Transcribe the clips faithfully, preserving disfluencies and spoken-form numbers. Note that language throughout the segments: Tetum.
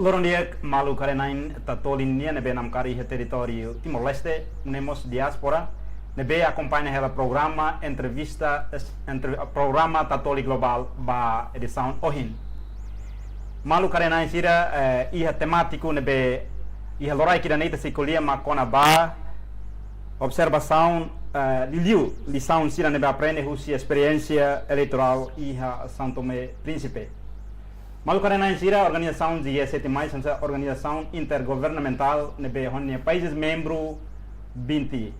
Loron di'ak maluk karenain Tatoli nian ne'ebé namkari iha territóriu Timor-Leste, nune'e mós diáspora ne'ebé akompaña hela programa entrevista, es-, entre-, programa Tatoli Global ba edisaun ohin. Maluk karenain sira, eh, iha temátiku ne'ebé iha loraik ida-ne'e ita sei ko'alia mak kona-ba observasaun, eh, liuliu lisaun sira ne'ebé aprende husi esperiénsia eleitorál iha São Tomé e Príncipe. Maluk karenain sira, organizasaun G sete mais, hanesan organizasaun intergovernamentál ne'ebé ho nia países membru vinte.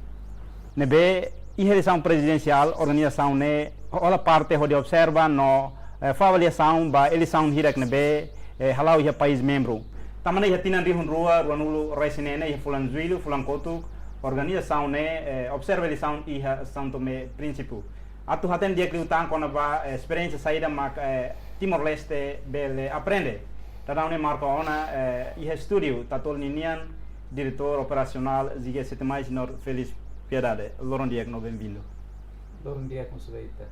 Ne'ebé iha eleisaun prezidensiál, organizasaun ne'e hola parte hodi observa no, eh, fó avaliasaun ba eleisaun hirak ne'ebé, eh, hala'o iha país membru. Tanba ne'e iha tinan rihun rua, ruanulu-resin-neen iha fulan Jullu, fulan kotuk, organizasaun ne'e, eh, observa eleisaun iha São Tomé e Príncipe. Atu hatene di'ak liután kona-ba, eh, esperiénsia saida mak, eh, Timor-Leste bele aprende. Daudaun ne'e marka ona, eh, iha estúdiu Tatoli nian, diretór operasionál G sete mais, señór Félix Piedade. Loron di'ak no benvindu. Loron di'ak, konselheira.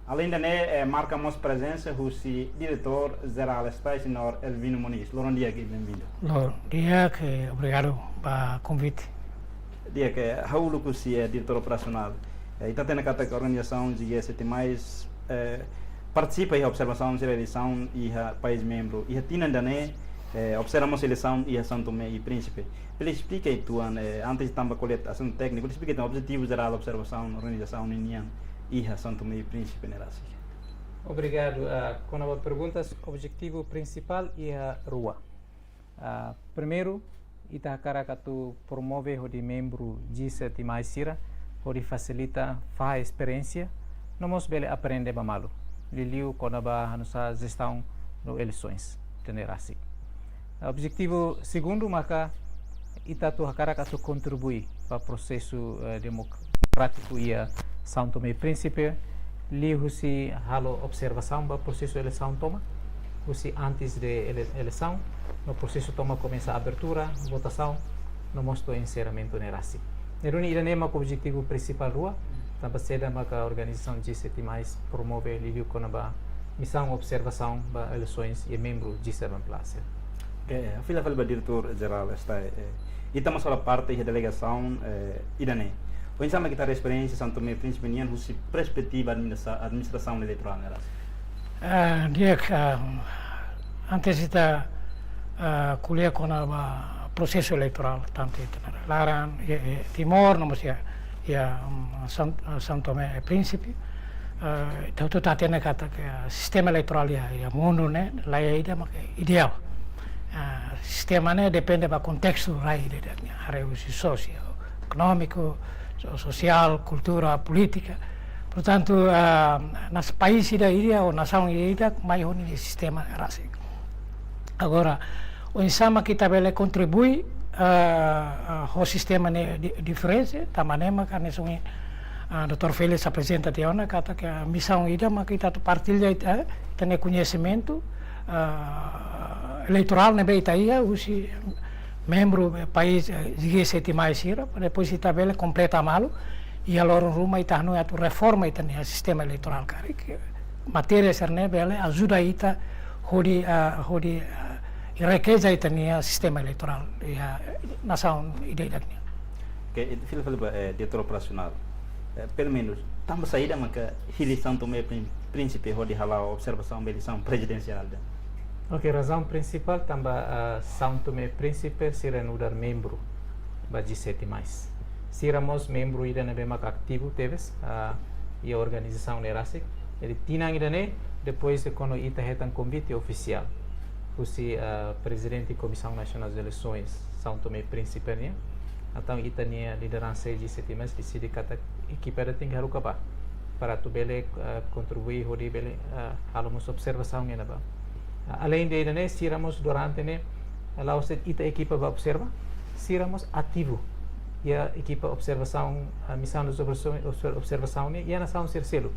Além de ne'e, eh, marka mós prezensa husi diretór jerál STAE, señór Elvino Moniz. Loron di'ak i benvindu. Loron di'ak, eh, obrigadu ba konvite. Di'ak, eh, ha'u uluk husi, eh, diretór operasionál. Eh, ita hatene katak organizasaun G sete mais, eh, partisipa iha observasaun sira eleisaun iha país membru. Iha tinan ida-ne'e, eh, observa mós eleisaun iha São Tomé e Príncipe. Bele esplika uitoan, eh, antes de tama ba ko'alia asuntu tékniku, bele esplika uitoan objetivu jerál observasaun organizasaun nian iha São Tomé e Príncipe ne'e rasik. Obrigadu. Ah, kona-ba perguntas, objetivu prinsipál iha rua. Ah, primeiru, ita hakarak atu promove hodi membru G sete mais sira, hodi fasilita fahe esperiénsia, no mós bele aprende ba malu, liuliu kona-ba hanu'usá jestaun no eleisoens, ida-ne'e rasik. Objetivu segundu maka ita atu hakarak atu kontribui ba prosesu, eh, demokrátiku iha São Tomé e Príncipe, liuhusi halo observasaun ba prosesu eleisaun tomak, husi antes de ele-, eleisaun, no prosesu tomak komesa abertura, votasaun, no mós to'o enserramentu ne'e rasik. Ne'e duni ida-ne'e mak objetivu prinsipál rua, tanba saida maka organizasaun G sete mais promove liuliu kona-ba misaun observasaun ba eleisoens iha membru G sete plus. Oke, fila fali ba diretór jerál STAE, eh, ita mós hola parte iha delegasaun, eh, ida-ne'e. Oinsá mak ita haree esperiénsia São Tomé e Príncipe nian husi perspetiva administra-, administrasaun eleitorál ne'e rasik? Ah, di'ak, ah, antes ita, ah, ko'alia kona-ba prosesu eleitorál, tantu ita-nia rai-laran, eh, eh, Timor, no mós iha, iha, mm, São, São Tomé e Príncipe, eh, ita hotu hatene katak sistema eleitorál iha, iha mundu ne'e, laiha ida mak ideál. Ah, sistema ne'e depende ba kontestu rai ida-idak nian, haree husi sosio-ekonómiku, so-, sosiál, kultura, polítika. Portantu, ah, nasaun, país ida-idak ou nasaun ida-idak mai ho nia sistema rasik. Agora, oinsá mak ita bele kontribui, ah, ah, ho sistema ne'e di-, diferente, tanba ne'e mak hanesan, ah, doutór Félix aprezenta tiha ona, katak misaun ida mak ita atu partilla ita, eh, ita-nia koñesimentu, ah, eleitorál ne'ebé ita iha, husi membru, eh, país, eh, G sete mais sira, para depois ita bele kompleta malu, iha loron ruma ita hanoin atu reforma ita-nia sistema eleitorál karik, matéria sira-ne'e bele ajuda ita hodi, ah, hodi, ah, enrikese ita-nia sistema eleitorál iha nasaun ida-idak nian. Oke, ita fila fali ba, eh, diretór operasionál. Eh, pelumenus, tanba saida maka hili São Tomé e Prin-, Príncipe hodi hala'o observasaun ba eleisaun prezidensiál ida? Oke, razaun prinsipál tanba, ah, São Tomé e Príncipe sira nu'udar membru ba G sete mais. Sira mós membru ida ne'ebé mak ativu tebes, ah, iha organizasaun ne'e rasik. Jadi, tinan ida-ne'e, depois de kuandu ita hetan konvite ofisiál husi, ah, Prezidente Komisaun Nasionál de Eleisoens São Tomé e Príncipe nian, entaun ita-nia lideransa G sete mais deside katak ekipa ida tenke haruka bá, para atu bele, ah, kontribui hodi bele, ah, halo mós observasaun iha ne'ebá. Ah, além de ida-ne'e, sira mós durante ne'e, la'ós de'it ita ekipa bá observa, sira mós ativu iha ekipa observasaun, ah, misaun de observasaun, obser-, observasaun ne'e iha nasaun sira seluk.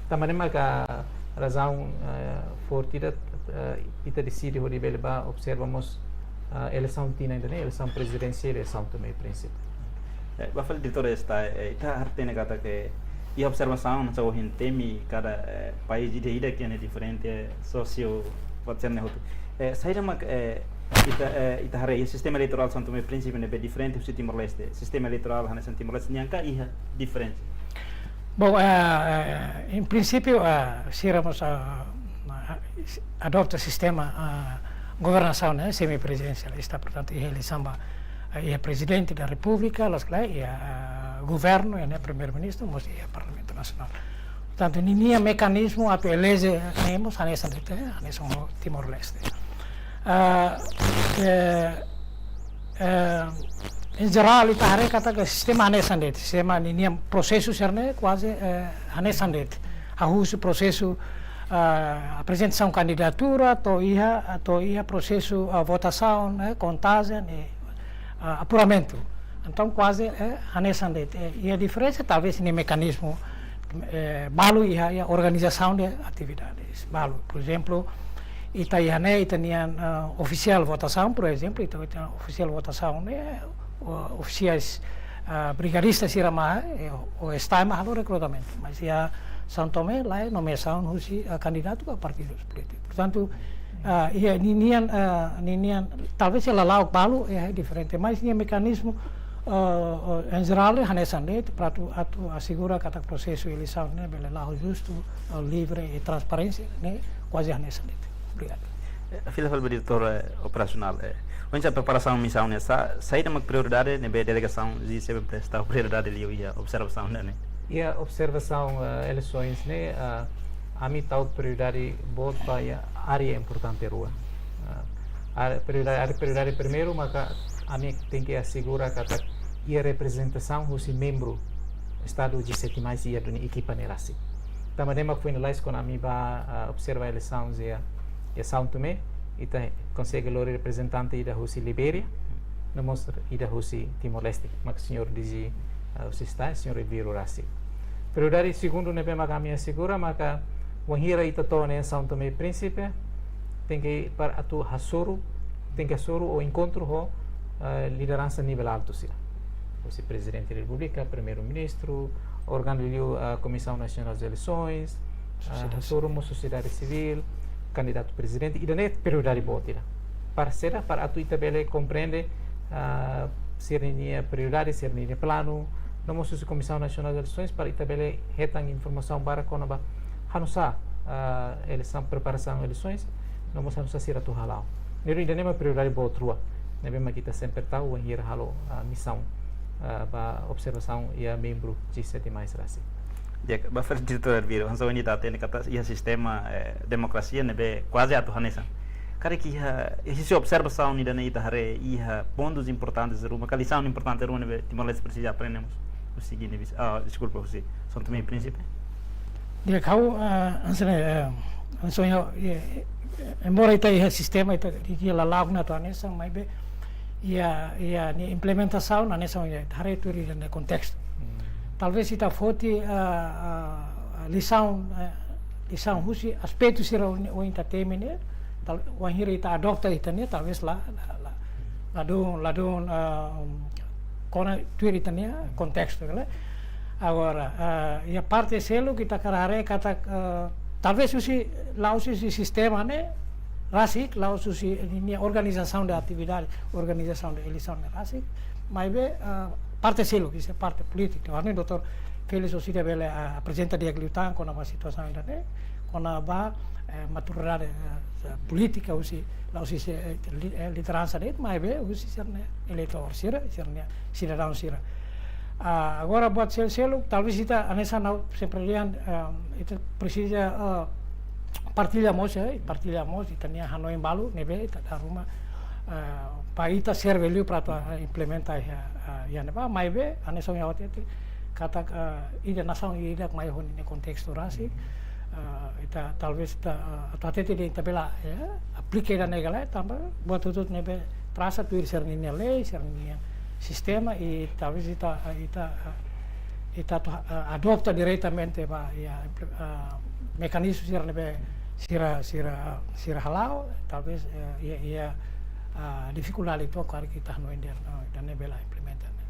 Tanba ne'e maka razaun, eh, forte ida, eh, ita deside hodi bele bá observa mós, eh, eleisaun tinan ida-ne'e, eleisaun prezidensiál iha São Tomé e Príncipe. Eh, ba fali diretór STAE, eh, ita hatene katak iha observasaun, hanesan ohin temi kada, eh, país ida-idak ne'e diferente, eh, sosio, buat sira-ne'e hotu. Eh, saida mak, eh, Ita, eh, ita haree iha sistema eleitorál São Tomé e Príncipe ne'ebé diferente husi Timor-Leste. Sistema eleitorál hanesan Timor-Leste nian ka iha diferensa? Bom, eh, eh, em princípio, eh, sira mós, ah, ah, adota sistema, ah, governasaun, ne'e, semipresidensialista. Portantu, iha eleisaun ba, eh, iha Presidente da República, loos ka lae, iha, ah, governu, iha, ne'e, Primeiru-Ministru, mós iha Parlamentu Nasionál. Portantu, ninia mekanizmu atu eleje ne'e mós hanesan de'it, eh, hanesan ho Timor-Leste. Ah, eh, eh, em jerál, ita haree katak sistema hanesan de'it, sistema ninia prosesu sira-ne'e kuaze, eh, hanesan de'it. Hahú husi prosesu, ah, aprezentasaun kandidatura, to'o iha, to'o iha prosesu, ah, votasaun, eh, kontajen, eh, ah, apuramentu. Entaun, kuaze, eh, hanesan de'it. Eh, iha diferensa, talvés, iha mekanizmu, eh, balu iha, iha organizasaun de atividades. Balu, por ezemplu, ita iha ne'e, ita-nian, ah, ofisiál votasaun, por ezemplu, ita, ita ofisiál votasaun, eh, o-, ofisiais, ah, brigadista sira mak, eh, o, o esta mak halo rekrutamentu. Mas iha São Tomé, lae, nomeasaun husi, ah, kandidatu ba partidus polítikus. Portantu, ah, iha ninian, ah, ninian, talvés iha lala'ok balu, eh, diferente, mas iha mekanizmu, ah, ah, em jerál, hanesan de'it, para atu, atu asegura katak prosesu eleisaun ne'e bele la'o justu, ah, livre e transparénsia, ne'e kuaze hanesan de'it. Obrigadu. Eh, fila fali ba diretór, eh, operasionál, eh, oinsá preparasaun misaun ne'e, sa-, saida mak prioridade ne'ebé delegasaun G seven Plus tau prioridade liu iha observasaun ne'e? Iha observasaun, eh, eleisoens ne'e, eh, ami tau prioridade boot ba iha área importante rua. Eh, área prioridade, área prioridade primeiru, maka ami tenke asegura katak iha reprezentasaun husi membru Estadu G sete mais iha duni ekipa ne'e rasik. Tanba ne'e mak foin lalais kuandu ami bá, ah, observa eleisaun iha, iha São Tomé, ita konsege lori reprezentante ida husi Libéria, no mós ida husi Timor-Leste, mak señór D G, ah, husi esta, señór Elviro rasik. Prioridade segundu ne'ebé mak ami asegura, maka wainhira ita to'o iha São Tomé e Príncipe, tenke para atu hasoru, tenke hasoru ou enkontru ho, eh, lideransa nivel altu sira. Husi Prezidente da Repúblika, Primeiru-Ministru, órgaun liuliu, eh, Komisaun Nasionál de Eleisoens, eh, sosiedade sivil, sosiedade sivíl, kandidatu prezidente, ida-ne'e prioridade boot ida. Para saida, para atu ita bele komprende, ah, sira-nia prioridade, sira-nia planu, no mós husi Komisaun Nasionál de Eleisoens, para ita bele hetan informasaun barak kona-ba hanusá, ah, eleisaun, preparasaun eleisoens, no mós hanusá sira atu hala'o. Ne'e duni ida-ne'e mak prioridade boot rua ne'ebé mak ita sempre tau wainhira halo, ah, misaun, ah, ba observasaun iha membru G sete mais rasik. Di'ak, ba fali diretór Elviro, hanesan ohin ita hatene katak iha sistema, eh, demokrasia ne'ebé kuaze atu hanesan. Karik iha, iha husi observasaun ida-ne'e ita haree iha pontus importantes ruma, ka lisaun importante ruma ne'ebé Timor-Leste presiza aprende mós husi Guiné-Bis-, ah, deskulpa, husi São Tomé e Príncipe. Di'ak, ha'u, ah, hanesan ne'e, eh, hanesan ne'e, eh, eh, embora ita iha sistema, ita, ita iha lala'ok ne'e atu hanesan, maibé iha, iha nia implementasaun hanesan ne'e, haree tuir nia kontestu. Hmm. Talvés ita foti, ah, ah, lisaun, eh, lisaun husi aspetu sira ohin, ohin ita temi ne'e, tal-, wainhira ita adota ita-nia, talvés la, la, la, ladún, ladún, ah, um, kona tuir ita-nia kontestu, ka lae? Agora, ah, iha parte seluk ita hakarak haree katak, ah, talvés husi, la'ós husi sistema ne'e rasik, la'ós husi ninia organizasaun de atividade, organizasaun de eleisaun ne'e rasik, maibé, ah, parte seluk, iha parte polítika. Anu doutór Félix orsida bele, ah, aprezenta di'ak liután kona-ba situasaun ida-ne'e, kona-ba, eh, maturidade, eh, polítika husi, la'ós husi, eh, li-, eh, lideransa de'it, maibé husi sira-nia eleitór sira, sira-nia sidadaun sira. Ah, agora buat sel-, seluk, talvés ita hanesan ha'u sempre dehan, ah, ita presiza, ah, partilla mós, eh, partilla mós ita-nia hanoin balu ne'ebé ita dala ruma, ah, para ita serve liu para atu, ah, implementa iha, ah, iha ne'ebá, maibé hanesan ohin ha'u hatete katak, ah, ida nasaun ida mai ho ninia kontestu rasik, ah, ita talvés ita, ah, atu hatete dehan ita bele, eh, aplika ida-ne'e ka lae, tanba buat hotu-hotu ne'ebé trasa tuir sira-nia lei, sira-nia sistema, i talvés ita, ita, ita atu, ah, adota diretamente ba iha, ah, mekanizmu sira ne'ebé sira, sira, sira hala'o, talvés, eh, iha, iha, ah, difikuldade atu karik ita hanoin dehan, ah, ida-ne'e bele implementa ne'e.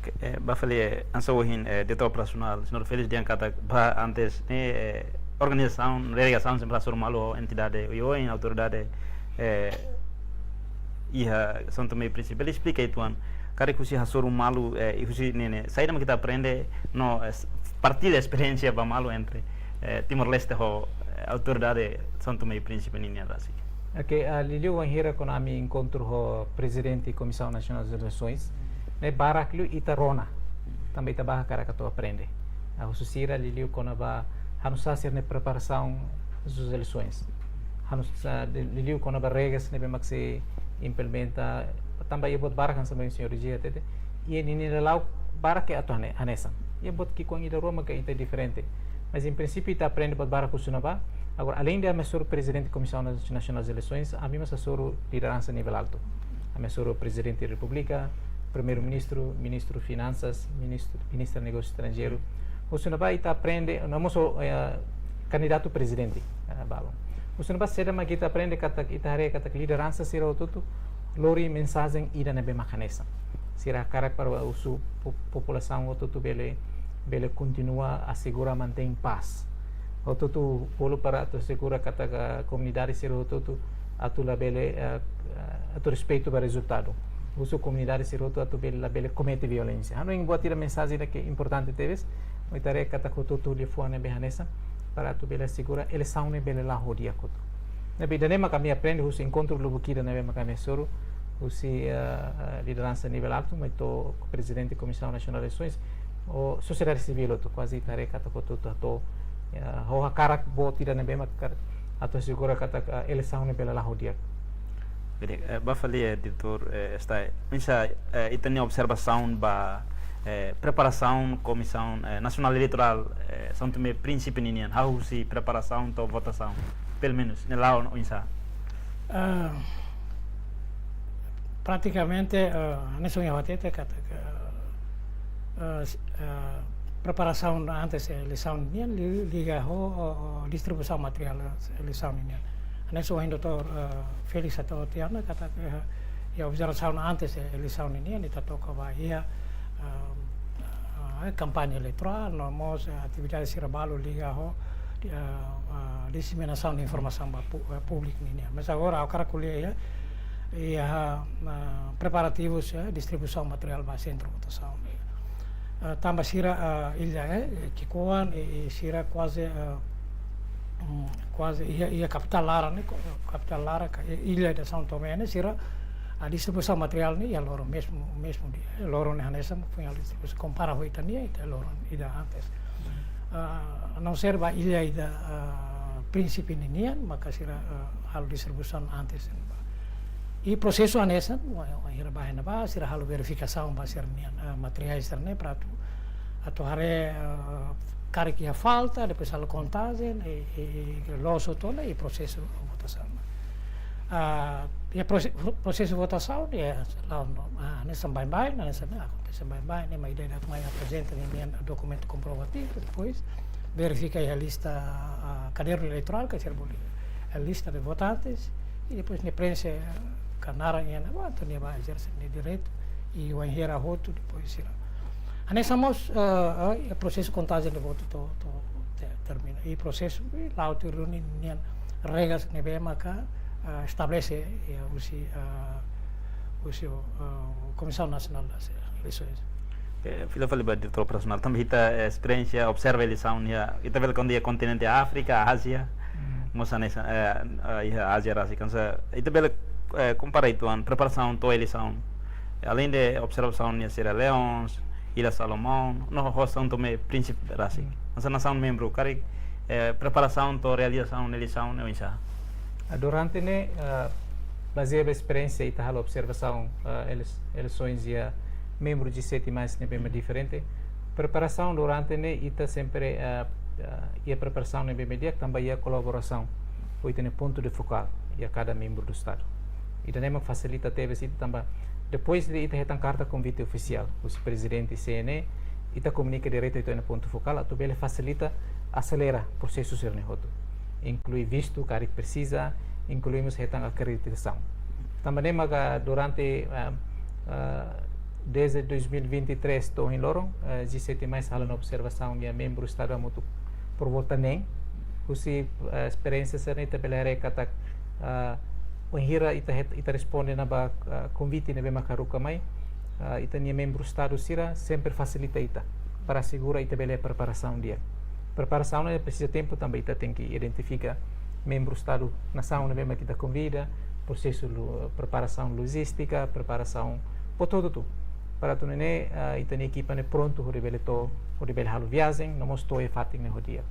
Oke, eh, ba fali, eh, hanesan ohin, eh, diretór operasionál, señór Félix dehan katak ba antes ne'e, eh, organizasaun, delegasaun sempre hasoru malu ho entidade oioin, autoridade, eh, iha São Tomé e Príncipe. Bele esplika uitoan, karik husi hasoru malu, eh, husi ne'e ne'e, saida mak ita aprende no, eh, partilla esperiénsia ba malu entre, eh, Timor-Leste ho, eh, autoridade São Tomé e Príncipe ninian rasik. Ok, ah, liuliu wainhira kuandu ami enkontru ho prezidente Komisaun Nasionál de Eleisoins, ne'e barak liu ita rona. Tanba ita barak hakarak atu aprende. Ah, husi sira liuliu kona-ba hanu sasir ne'e preparasaun das eleições. Hanu sa-, de-, liuliu kona-ba regras ne'ebé mak sei implementa, tanba iha buat barak hanesan señór Rigi hatete. Iha ninia la'o barak ke atu hane-, hanesan. Iha buat ki'ikoan ida rua mak ita diferente. Mas em princípio ita aprende buat barak husi ne'ebá. Agora, além de ami hasoru prezidente Komisaun Nasionál de Eleições, ami mós hasoru lideransa nivel altu. Ami hasoru prezidente Repúblika, primeiru-ministru, ministru finansas, ministru, ministra negósiu estranjeiru. Husi ne'ebá ita aprende, no mós, eh, kandidatu prezidente, eh, balun. Husi ne'ebá saida mak ita aprende katak, ita haree katak lideransa sira hotu-hotu lori mensajen ida ne'ebé mak hanesan. Sira hakarak para husu po-, populasaun hotu-hotu bele, bele kontinua asegura mantein pás. Hotu-hotu bolu para atu asegura katak komunidade sira hotu-hotu atu labele, eh, eh, atu respeitu ba rezultadu. Husu komunidade sira hotu atu bele, labele komete violénsia. Hanoin buat ida mensajen ida ke importante tebes, no ita haree katak hotu-hotu liafuan ne'ebé hanesan, para atu bele asegura eleisaun ne'e bele la'o ho di'ak hotu. Ne'ebé ida-ne'e mak ami aprende husi enkontru lubuk ida ne'ebé mak ami hasoru, husi, eh, eh, lideransa nivel altu, mai to'o prezidente Komisaun Nasionál de Eleisoins, ho sosiedade sivíl hotu, kuaze ita haree katak hotu-hotu hato'o, eh, ho hakarak buat ida ne'ebé mak hakarak atu asegura katak, eh, eleisaun ne'e bele la'o ho di'ak. Jadi, eh, ba fali, eh, diretór, eh, esta, oinsá, eh, ita-nia observasaun ba, eh, preparasaun Komisaun, eh, Nasionál Eleitorál, eh, São Tomé e Príncipe ninian, hahú husi preparasaun to'o votasaun, pelumenus, ne'e la'o oinsá? Ah, pratikamente, ah, hanesan ohin ha'u hatete katak, ah, ah, s-, ah, preparasaun antes eleisaun nian li-, liga ho, ho, ho distribuisaun materiál eleisaun nian. Hanesan ohin doutór, ah, Félix hato'o tiha ona katak, eh, iha observasaun antes eleisaun nian, ita toka ba iha, ah, ah, kampaña eleitorál, no mós, eh, atividade sira balu liga ho, eh, eh, diseminasaun de informasaun ba pu-, eh, públiku nian. Mas agora, ha'u hakarak ko'alia iha, iha, eh, preparativus, eh, distribuisaun materiál ba sentru votasaun. Eh, tanba sira, eh, illa, eh, ki'ikoan, eh, eh, sira kuaze, eh, mm, kuaze iha, iha kapitál laran ne'e, ko-, kapitál laran ka, eh, illa ida São Tomé ne'e, sira, ah, distribuisaun materiál ne'e iha loron mezmu, mezmu dia. Loron ne'e hanesan foin halo distribuisaun kompara ho ita-nia, ita loron ida antes. Ah, a não ser ba illa ida, ah, Príncipe ninian, maka sira, ah, halo distribuisaun antes. I prosesu hanesan, wa-, wainhira ba iha ne'ebá, sira halo verifikasaun ba sira-nian, ah, materiál sira-ne'e para atu, atu haree, ah, karik iha falta, depois halo kontajen, i, i, i loos hotu ona, i prosesu votasaun. Ah, iha prose-, prosesu votasaun, iha la'o no, ah, hanesan baibain, hanesan akontese baibain, ne'e mak ida-idak mai aprezenta ninia dokumentu komprovativu, depois verifika iha lista, ah, kadernu eleitorál, ke sira bolu, eh, lista de votantes, i depois ne'e preenxe, eh, ka naran iha ne'ebá, entaun nia bá ezerse nia direitu, i wainhira hotu, depois sira. Hanesan mós, eh, eh, prosesu kontajen de votu to'o, to'o te-, termina. I prosesu, i la'o tuir ninia regras ne'ebé maka, eh, estabelese, eh, husi, eh, husi, eh, Komisaun Nasionál das Eleisoins. Eh, fila fali ba diretór operasionál, tanba ita, eh, esperiénsia observa eleisaun iha, ita bele ko'alia kontinente Áfrika, Ázia, Mm. mós hanesan, eh, eh, iha Ázia rasik, hanesan, ita bele, eh, kompara uitoan preparasaun to'o eleisaun. Além de observasaun iha Sierra Leone, Ilha Salomão, no ho São Tomé e Príncipe rasik. Mm. Hanesan nasaun membru, karik, eh, preparasaun to'o realizasaun eleisaun ne'e oinsá? Ah, durante ne'e, ah, bazeia ba esperiénsia ita halo observasaun, ah, eles-, eleisoins iha membru G sete mais ne'ebé mak diferente. Preparasaun durante ne'e ita sempre, ah, ah, iha preparasaun ne'ebé mak di'ak tanba iha kolaborasaun ho ita-nia pontu de fokál iha kada membru do Estadu. Ida-ne'e mak fasilita tebes ita tanba depois de ita hetan karta konvite ofisiál husi prezidente C N E, ita komunika diretu ita-nia pontu fokál atu bele fasilita, aselera prosesu sira-ne'e hotu. Inklui vistu, karik presiza, inklui mós hetan akreditasaun. Tanba ne'e maka durante, ah, ah, desde dois mil e vinte e três to'o ohin loron, eh, G sete mais halo ona observasaun iha membru Estadu hamutuk por volta neen. Husi, eh, esperiénsia sira-ne'e ita bele haree katak, ah, Wainhira ita het-, ita responde ona ba, ah, konvite ne'ebé mak haruka mai, ah, ita-nia membru Estadu sira sempre fasilita ita para asegura ita bele preparasaun di'ak. Preparasaun ne'e presiza tempu, tanba ita tenke identifika membru Estadu, nasaun ne'ebé mak ita konvida, prosesu lo-, preparasaun lojístika, preparasaun buat hotu-hotu. Para atu nune'e, ah, ita-nia ekipa ne'e prontu hodi bele to'o, hodi bele halo viajen, no mós to'o iha fatin ne'e ho di'ak.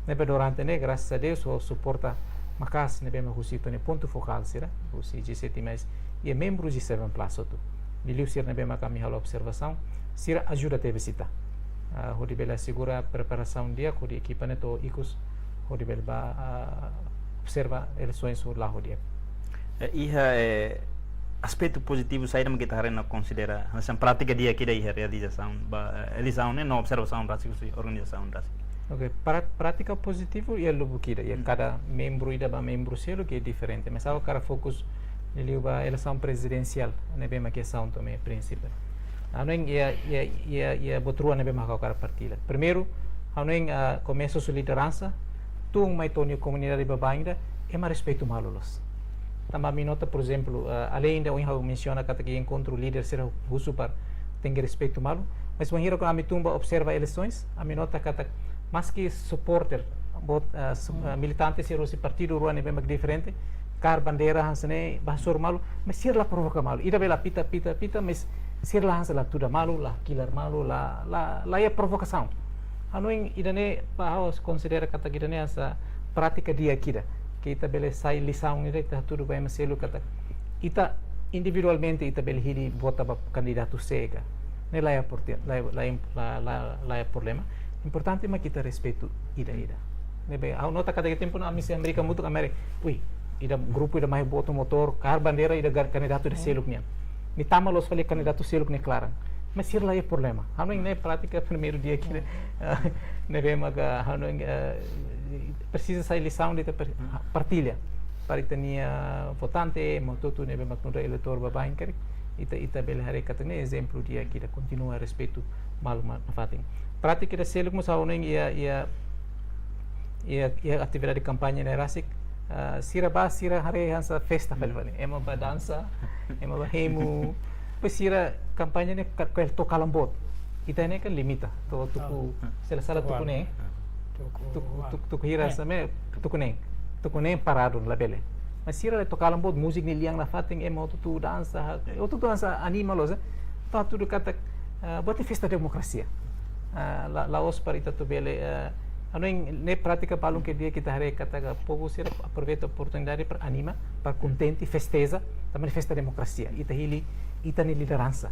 Ne'ebé durante ne'e, graças a Deus, ho suporta maka'as ne'ebé mak husi ita-nia pontu fokál sira, husi G sete mais, iha membru G seven plus hotu. Liuliu sira ne'ebé mak ami halo observasaun, sira ajuda tebes ita. Ah, hodi bele asegura preparasaun di'ak, hodi ekipa ne'e to'o ikus, hodi bele bá, ah, observa eleisoens ho la'o ho di'ak. Eh, iha, eh, aspetu pozitivu saida mak ita haree no konsidera, hanesan prátika di'ak ida iha realizasaun ba, eh, eleisaun ne'e no observasaun rasik husi organizasaun rasik. Ok, pra-, prátika pozitivu iha lubuk ida, iha Hmm. kada membru ida ba membru seluk ke diferente. Mas ha'u hakarak fokus liuliu ba eleisaun prezidensiál ne'ebé mak iha São Tomé e Príncipe. Ha'u hanoin iha, iha, iha, iha buat rua ne'ebé mak ha'u hakarak partilla. Primeiru, ha'u hanoin, ah, komesa husi lideransa, tun mai to'o nia komunidade baibain ida, ema respeitu malu loos. Tanba ami nota, por ezemplu, ah, aleinde ohin ha'u mensiona katak enkontru líder sira husu para tenke respeitu malu, mas wainhira kuandu ami tun ba observa eleisoens, ami nota katak maski supporter, buat, ah, su-, ah, militante sira husi partidu rua ne'ebé mak diferente, kaer bandeira hanesan ne'e, bá hasoru malu, mas sira la provoka malu. Ida bele la pita, pita, pita, mas sira la hanesan la tuda malu, la kilar malu, la, la, la iha provokasaun. Ha'u hanoin ida-ne'e, ba ha'u konsidera katak ida-ne'e hanesan prátika di'ak ida. Ke ita bele sai lisaun ida, ita hatudu ba ema seluk katak ita individualmente ita bele hili vota ba kandidatu sé ka. Ne'e la iha porte-, la iha, la iha, la, la, la iha problema. Importante mak ita respeitu ida-ida. Ne'ebé, ha'u nota katak tempu ne'e ami sei Amérika mutu, Amérika. Ui, ida grupu ida mai boot motór, kaer bandeira ida gar-, kandidatu ida seluk nian. Nia tama loos fali kandidatu seluk nia klaran. Mas sira la iha problema. Ha'u hanoin ne'e prátika primeiru di'ak ida. Ne'ebé maka ha'u hanoin, eh, presiza sai lisaun ida ita per-, partilla. Para ita-nia votante, ema hotu-hotu ne'ebé mak nu'udar eleitór baibain karik, ita, ita bele haree katak ne'e ezemplu di'ak ida, kontinua respeitu malu ma-, nafatin. Prátika ida seluk mós ha'u hanoin iha, iha, iha, iha atividade kampaña ne'e rasik, ah, sira bá, sira haree hanesan festa fali fali. Ema bá dansa, ema bá hemu, depois sira kampaña ne'e ka-, ka-, to'o kalan boot. Ita ne'e kan limita, to'o tuku, Ah. se la sala Tuku tuku an. ne'e. Tuku Tuku, an. tuku, tuku hira Eh. same, tuku neen. Tuku neen paradu labele. Mas sira to'o kalan boot, múzika nia lian nafatin, ema hotu-hotu dansa, hotu-hotu dansa anima loos, eh. Entaun hatudu katak, ah, buat ne'e festa demokrasia. Ah, la, la'ós para ita atu bele, ah, ha'u hanoin ne'e prátika balun ke di'ak ita haree katak povu sira aproveita oportunidade para anima, para kontente, festeja, tanba ne'e festa demokrasia. Ita hili, ita-nia lideransa.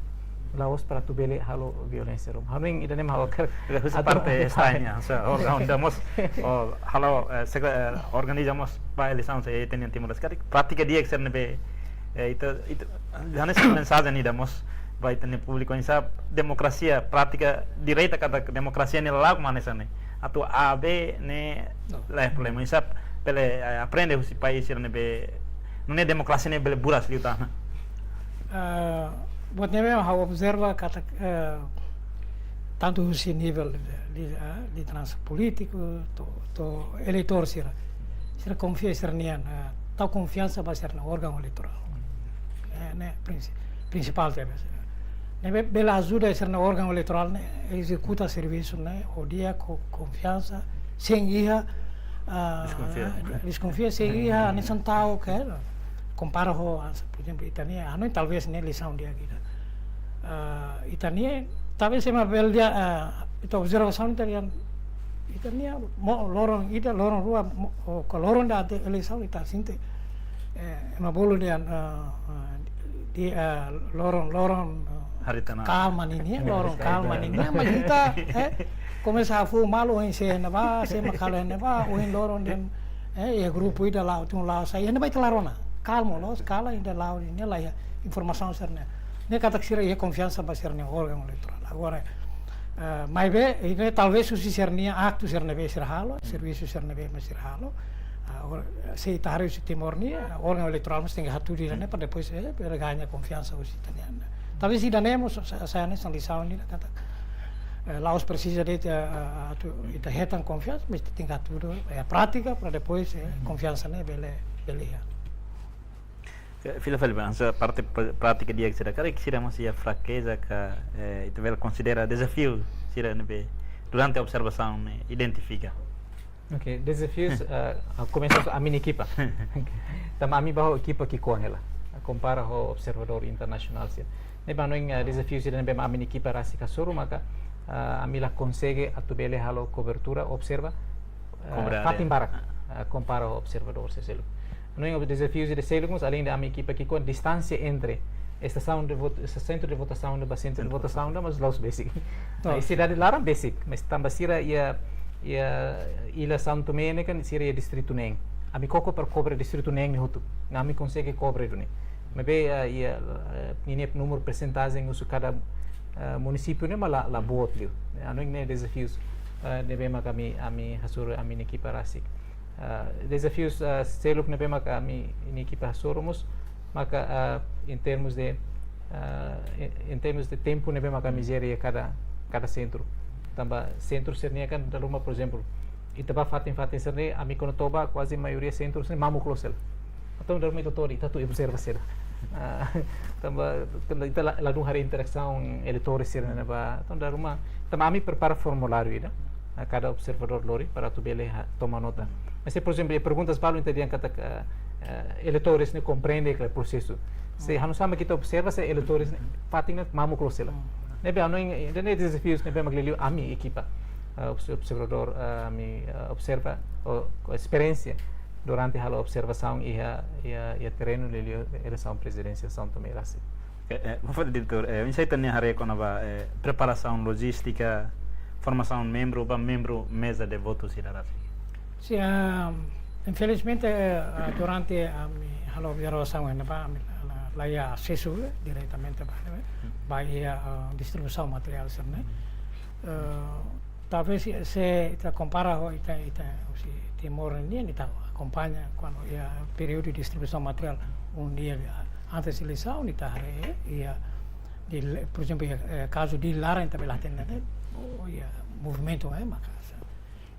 La'ós para atu bele halo violénsia ruma. Ha'u hanoin ida-ne'e mak ha'u hakarak Husi atu parte parte. estranha, sa, órgaun ida mós, oh, halo, eh, sekre-, eh, organiza mós ba eleisaun sira iha ita-nia Timor-Leste. Prátika di'ak sira ne'ebé, eh, ita, ita, hanesan mensajen ida mós ba ita-nia públiku oinsá demokrasia, prátika direta katak demokrasia ne'e la'o hanesan ne'e. Atu A B ne'e No. la iha problema. Oinsá bele, eh, aprende husi país sira ne'ebé nune'e demokrasia ne'e bele buras liután. Ah, buat ne'ebé ha'u observa katak, eh, tantu husi nivel de, de, ah, lideransa polítiku, to'o, to'o eleitór sira. Sira konfia sira-nian, eh, tau konfiansa ba sira-nia órgaun eleitorál. Eh, ne'e prinsi-, prinsipál tebes. Ne'ebé bele ajuda sira-nia órgaun eleitorál ne'e ezekuta servisu ne'e ho di'ak, ho konfiansa, sein iha, ah, Deskonfia. deskonfia, sein iha hanesan ta'uk, kompara ho, ah, por ezemplu, ita-nia, ha'u hanoin talvés ne'e lisaun di'ak ida. Ah, ita-nia, talvés ema bele dehan, ah, ita observasaun ita-nia, ita-nia mo-, loron ida, loron rua, mo-, ou ka loron ida atu eleisaun ita sente, eh, ema bolu dehan, ah, ah, di, ah, loron, loron, ah, Haree tiha ona. kalma ninian, loron Haree tiha ona. kalma ninian, mas ita, eh, komesa hafo'o malu ohin sé ne'ebá, sé mak halo ne'ebá, ohin loron dehan, eh, iha grupu ida la'o, tun la'o sa'e, iha ne'ebá ita la rona. Kalma loos, kalan ida la'o ninian la iha informasaun sira-ne'e. Ne'e katak sira iha konfiansa ba sira-nia órgaun eleitorál. Agora, eh, maibé, ida talvés husi sira-nia aktu sira ne'ebé sira halo, servisu sira ne'ebé mak sira halo. Ah, agora, se ita haree husi Timor nian, órgaun eleitorál mós tenke hatudu ida-ne'e para depois, eh, bele gaña konfiansa husi ita-nia. Talvés ida-ne'e mós sa-, sa-, sai hanesan lisaun ida katak, eh, la'ós presiza de'it, eh, eh, atu ita hetan konfiansa, mas ita tenke hatudu, eh, prátika para depois, eh, konfiansa ne'e bele, bele iha. Fila fali ba, hanesan parte pra-, prátika di'ak sira, karik sira mós iha frakeza ka, eh, ita bele konsidera dezafiu sira ne'ebé durante observasaun ne'e identifika? Ok, dezafius, ah, ah, komesa husi ami-nia ekipa. Tanba ami ba ho ekipa ki'ikoan hela. Kompara ho observadór internasionál sira. Ne'ebé ha'u hanoin, ah, dezafius sira ne'ebé ami-nia ekipa rasik hasoru maka, ah, ami la konsege atu bele halo kobertura, observa, ah, Kobertura, fatin ya. barak, ah, kompara ho observadór sira seluk. Ha'u hanoin dezafius sira seluk mós, além de ami-nia ekipa ki'ikoan, distánsia entre estasaun de vot-, sentru de votasaun ba sentru de Sentru. votasaun, mas la'ós besik. La'ós. Iha sidade laran besik, mas tanba sira iha, iha Ilha São Tomé ne'e kan sira iha distritu neen. Ami koko para kobre distritu neen ne'e hotu. Ne'e ami konsege kobre duni. Maibé, eh, iha, eh, ninia númeru persentajen husi kada, eh, munisípiu ne'e mak la, la boot liu. Ha'u hanoin ne'e dezafius, eh, ne'ebé mak ami, ami hasoru ami-nia ekipa rasik. Ah, dezafius, ah, seluk ne'ebé mak ami-nia ekipa hasoru mós, maka, ah, em termos de, ah, em, em termos de tempu ne'ebé mak ami Hmm. jere iha kada, kada sentru. Tanba sentru sira-ne'e kan dala ruma, por ezemplu, ita ba fatin-fatin sira-ne'e, ami kuandu toba kuaze maioria sentru sira-ne'e mamuk loos hela. Entaun dala ruma ita to'o, ita atu observa sira. Ah, tanba, tanba ita la, ladún haree interasaun eleitores sira-ne'e ba. Entaun dala ruma, tanba ami prepara formuláriu ida, ah, kada observadór lori para atu bele ha-, toma nota. Mas se, por ezemplu, iha perguntas balu ita dehan katak, ah, ah, eleitores ne'e komprende iha prosesu. Se ha'u hanoin sá mak ita observa, se eleitores ne'e fatin ne'e mamuk loos hela. Ne'ebé ha'u hanoin, eh, ne'e dezafius ne'ebé mak liuliu ami ekipa, ah, obs-, observadór, ah, ami, ah, observa, o, esperiénsia durante halo observasaun iha, iha, iha terrenu liuliu eleisaun prezidensiál São Tomé rasik. Eh, eh, por favor, diretór, eh, oinsá ita-nia haree kona-ba, eh, preparasaun lojístika, formasaun membru, ba membru meza de votu sira rasik? Sin, ah, infelizmente, eh, ah, durante ami halo observasaun ne'ebá, ami la, la, la iha asesu, eh, diretamente ba, eh, Hmm. ba iha, ah, distribuisaun materiál sira-ne'e. Eh, talvés se, se ita kompara ho ita, ita, husi Timor nian, ita akompaña kuandu iha períodu distribuisaun materiál um dia antes eleisaun, ita haree iha, di, por ezemplu, iha, eh, kazu Dili laran ita bele hatene, eh, oh, iha movimentu, eh, maka,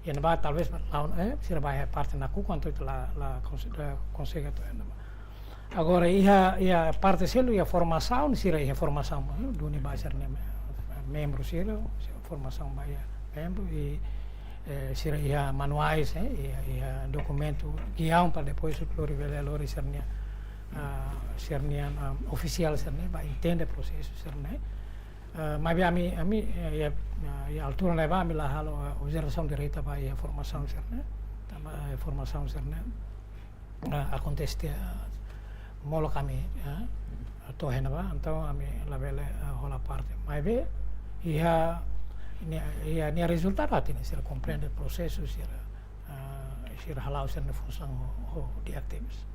iha ne'ebá talvés ba, eh, sira ba iha parte nakukun entaun ita la, la konse-, la konsege atu, eh, ne'ebá. Agora, iha, iha parte seluk, iha formasaun, sira iha formasaun, eh, duni ba sira-nia me-, membru sira, sira formasaun ba iha membru, i, eh, sira iha manuais, eh, iha, iha dokumentu, giaun para depois lori bele lori sira-nia, ah, sira-nia, ah, ofisiál sira-ne'e, ba entende prosesu sira-ne'e. Eh, maibé ami, ami, eh, iha, iha altura ne'ebá ami la halo, eh, observasaun direta ba iha formasaun sira-ne'e. Tanba, eh, formasaun sira-ne'e, eh, akontese, eh, molok ami, eh, to'o iha ne'ebá, entaun ami labele, eh, hola parte. Maibé, iha, nia, iha, nia rezultadu atu nia sira komprende prosesu sira, eh, sira hala'o sira-nia funsaun ho, ho di'ak tebes.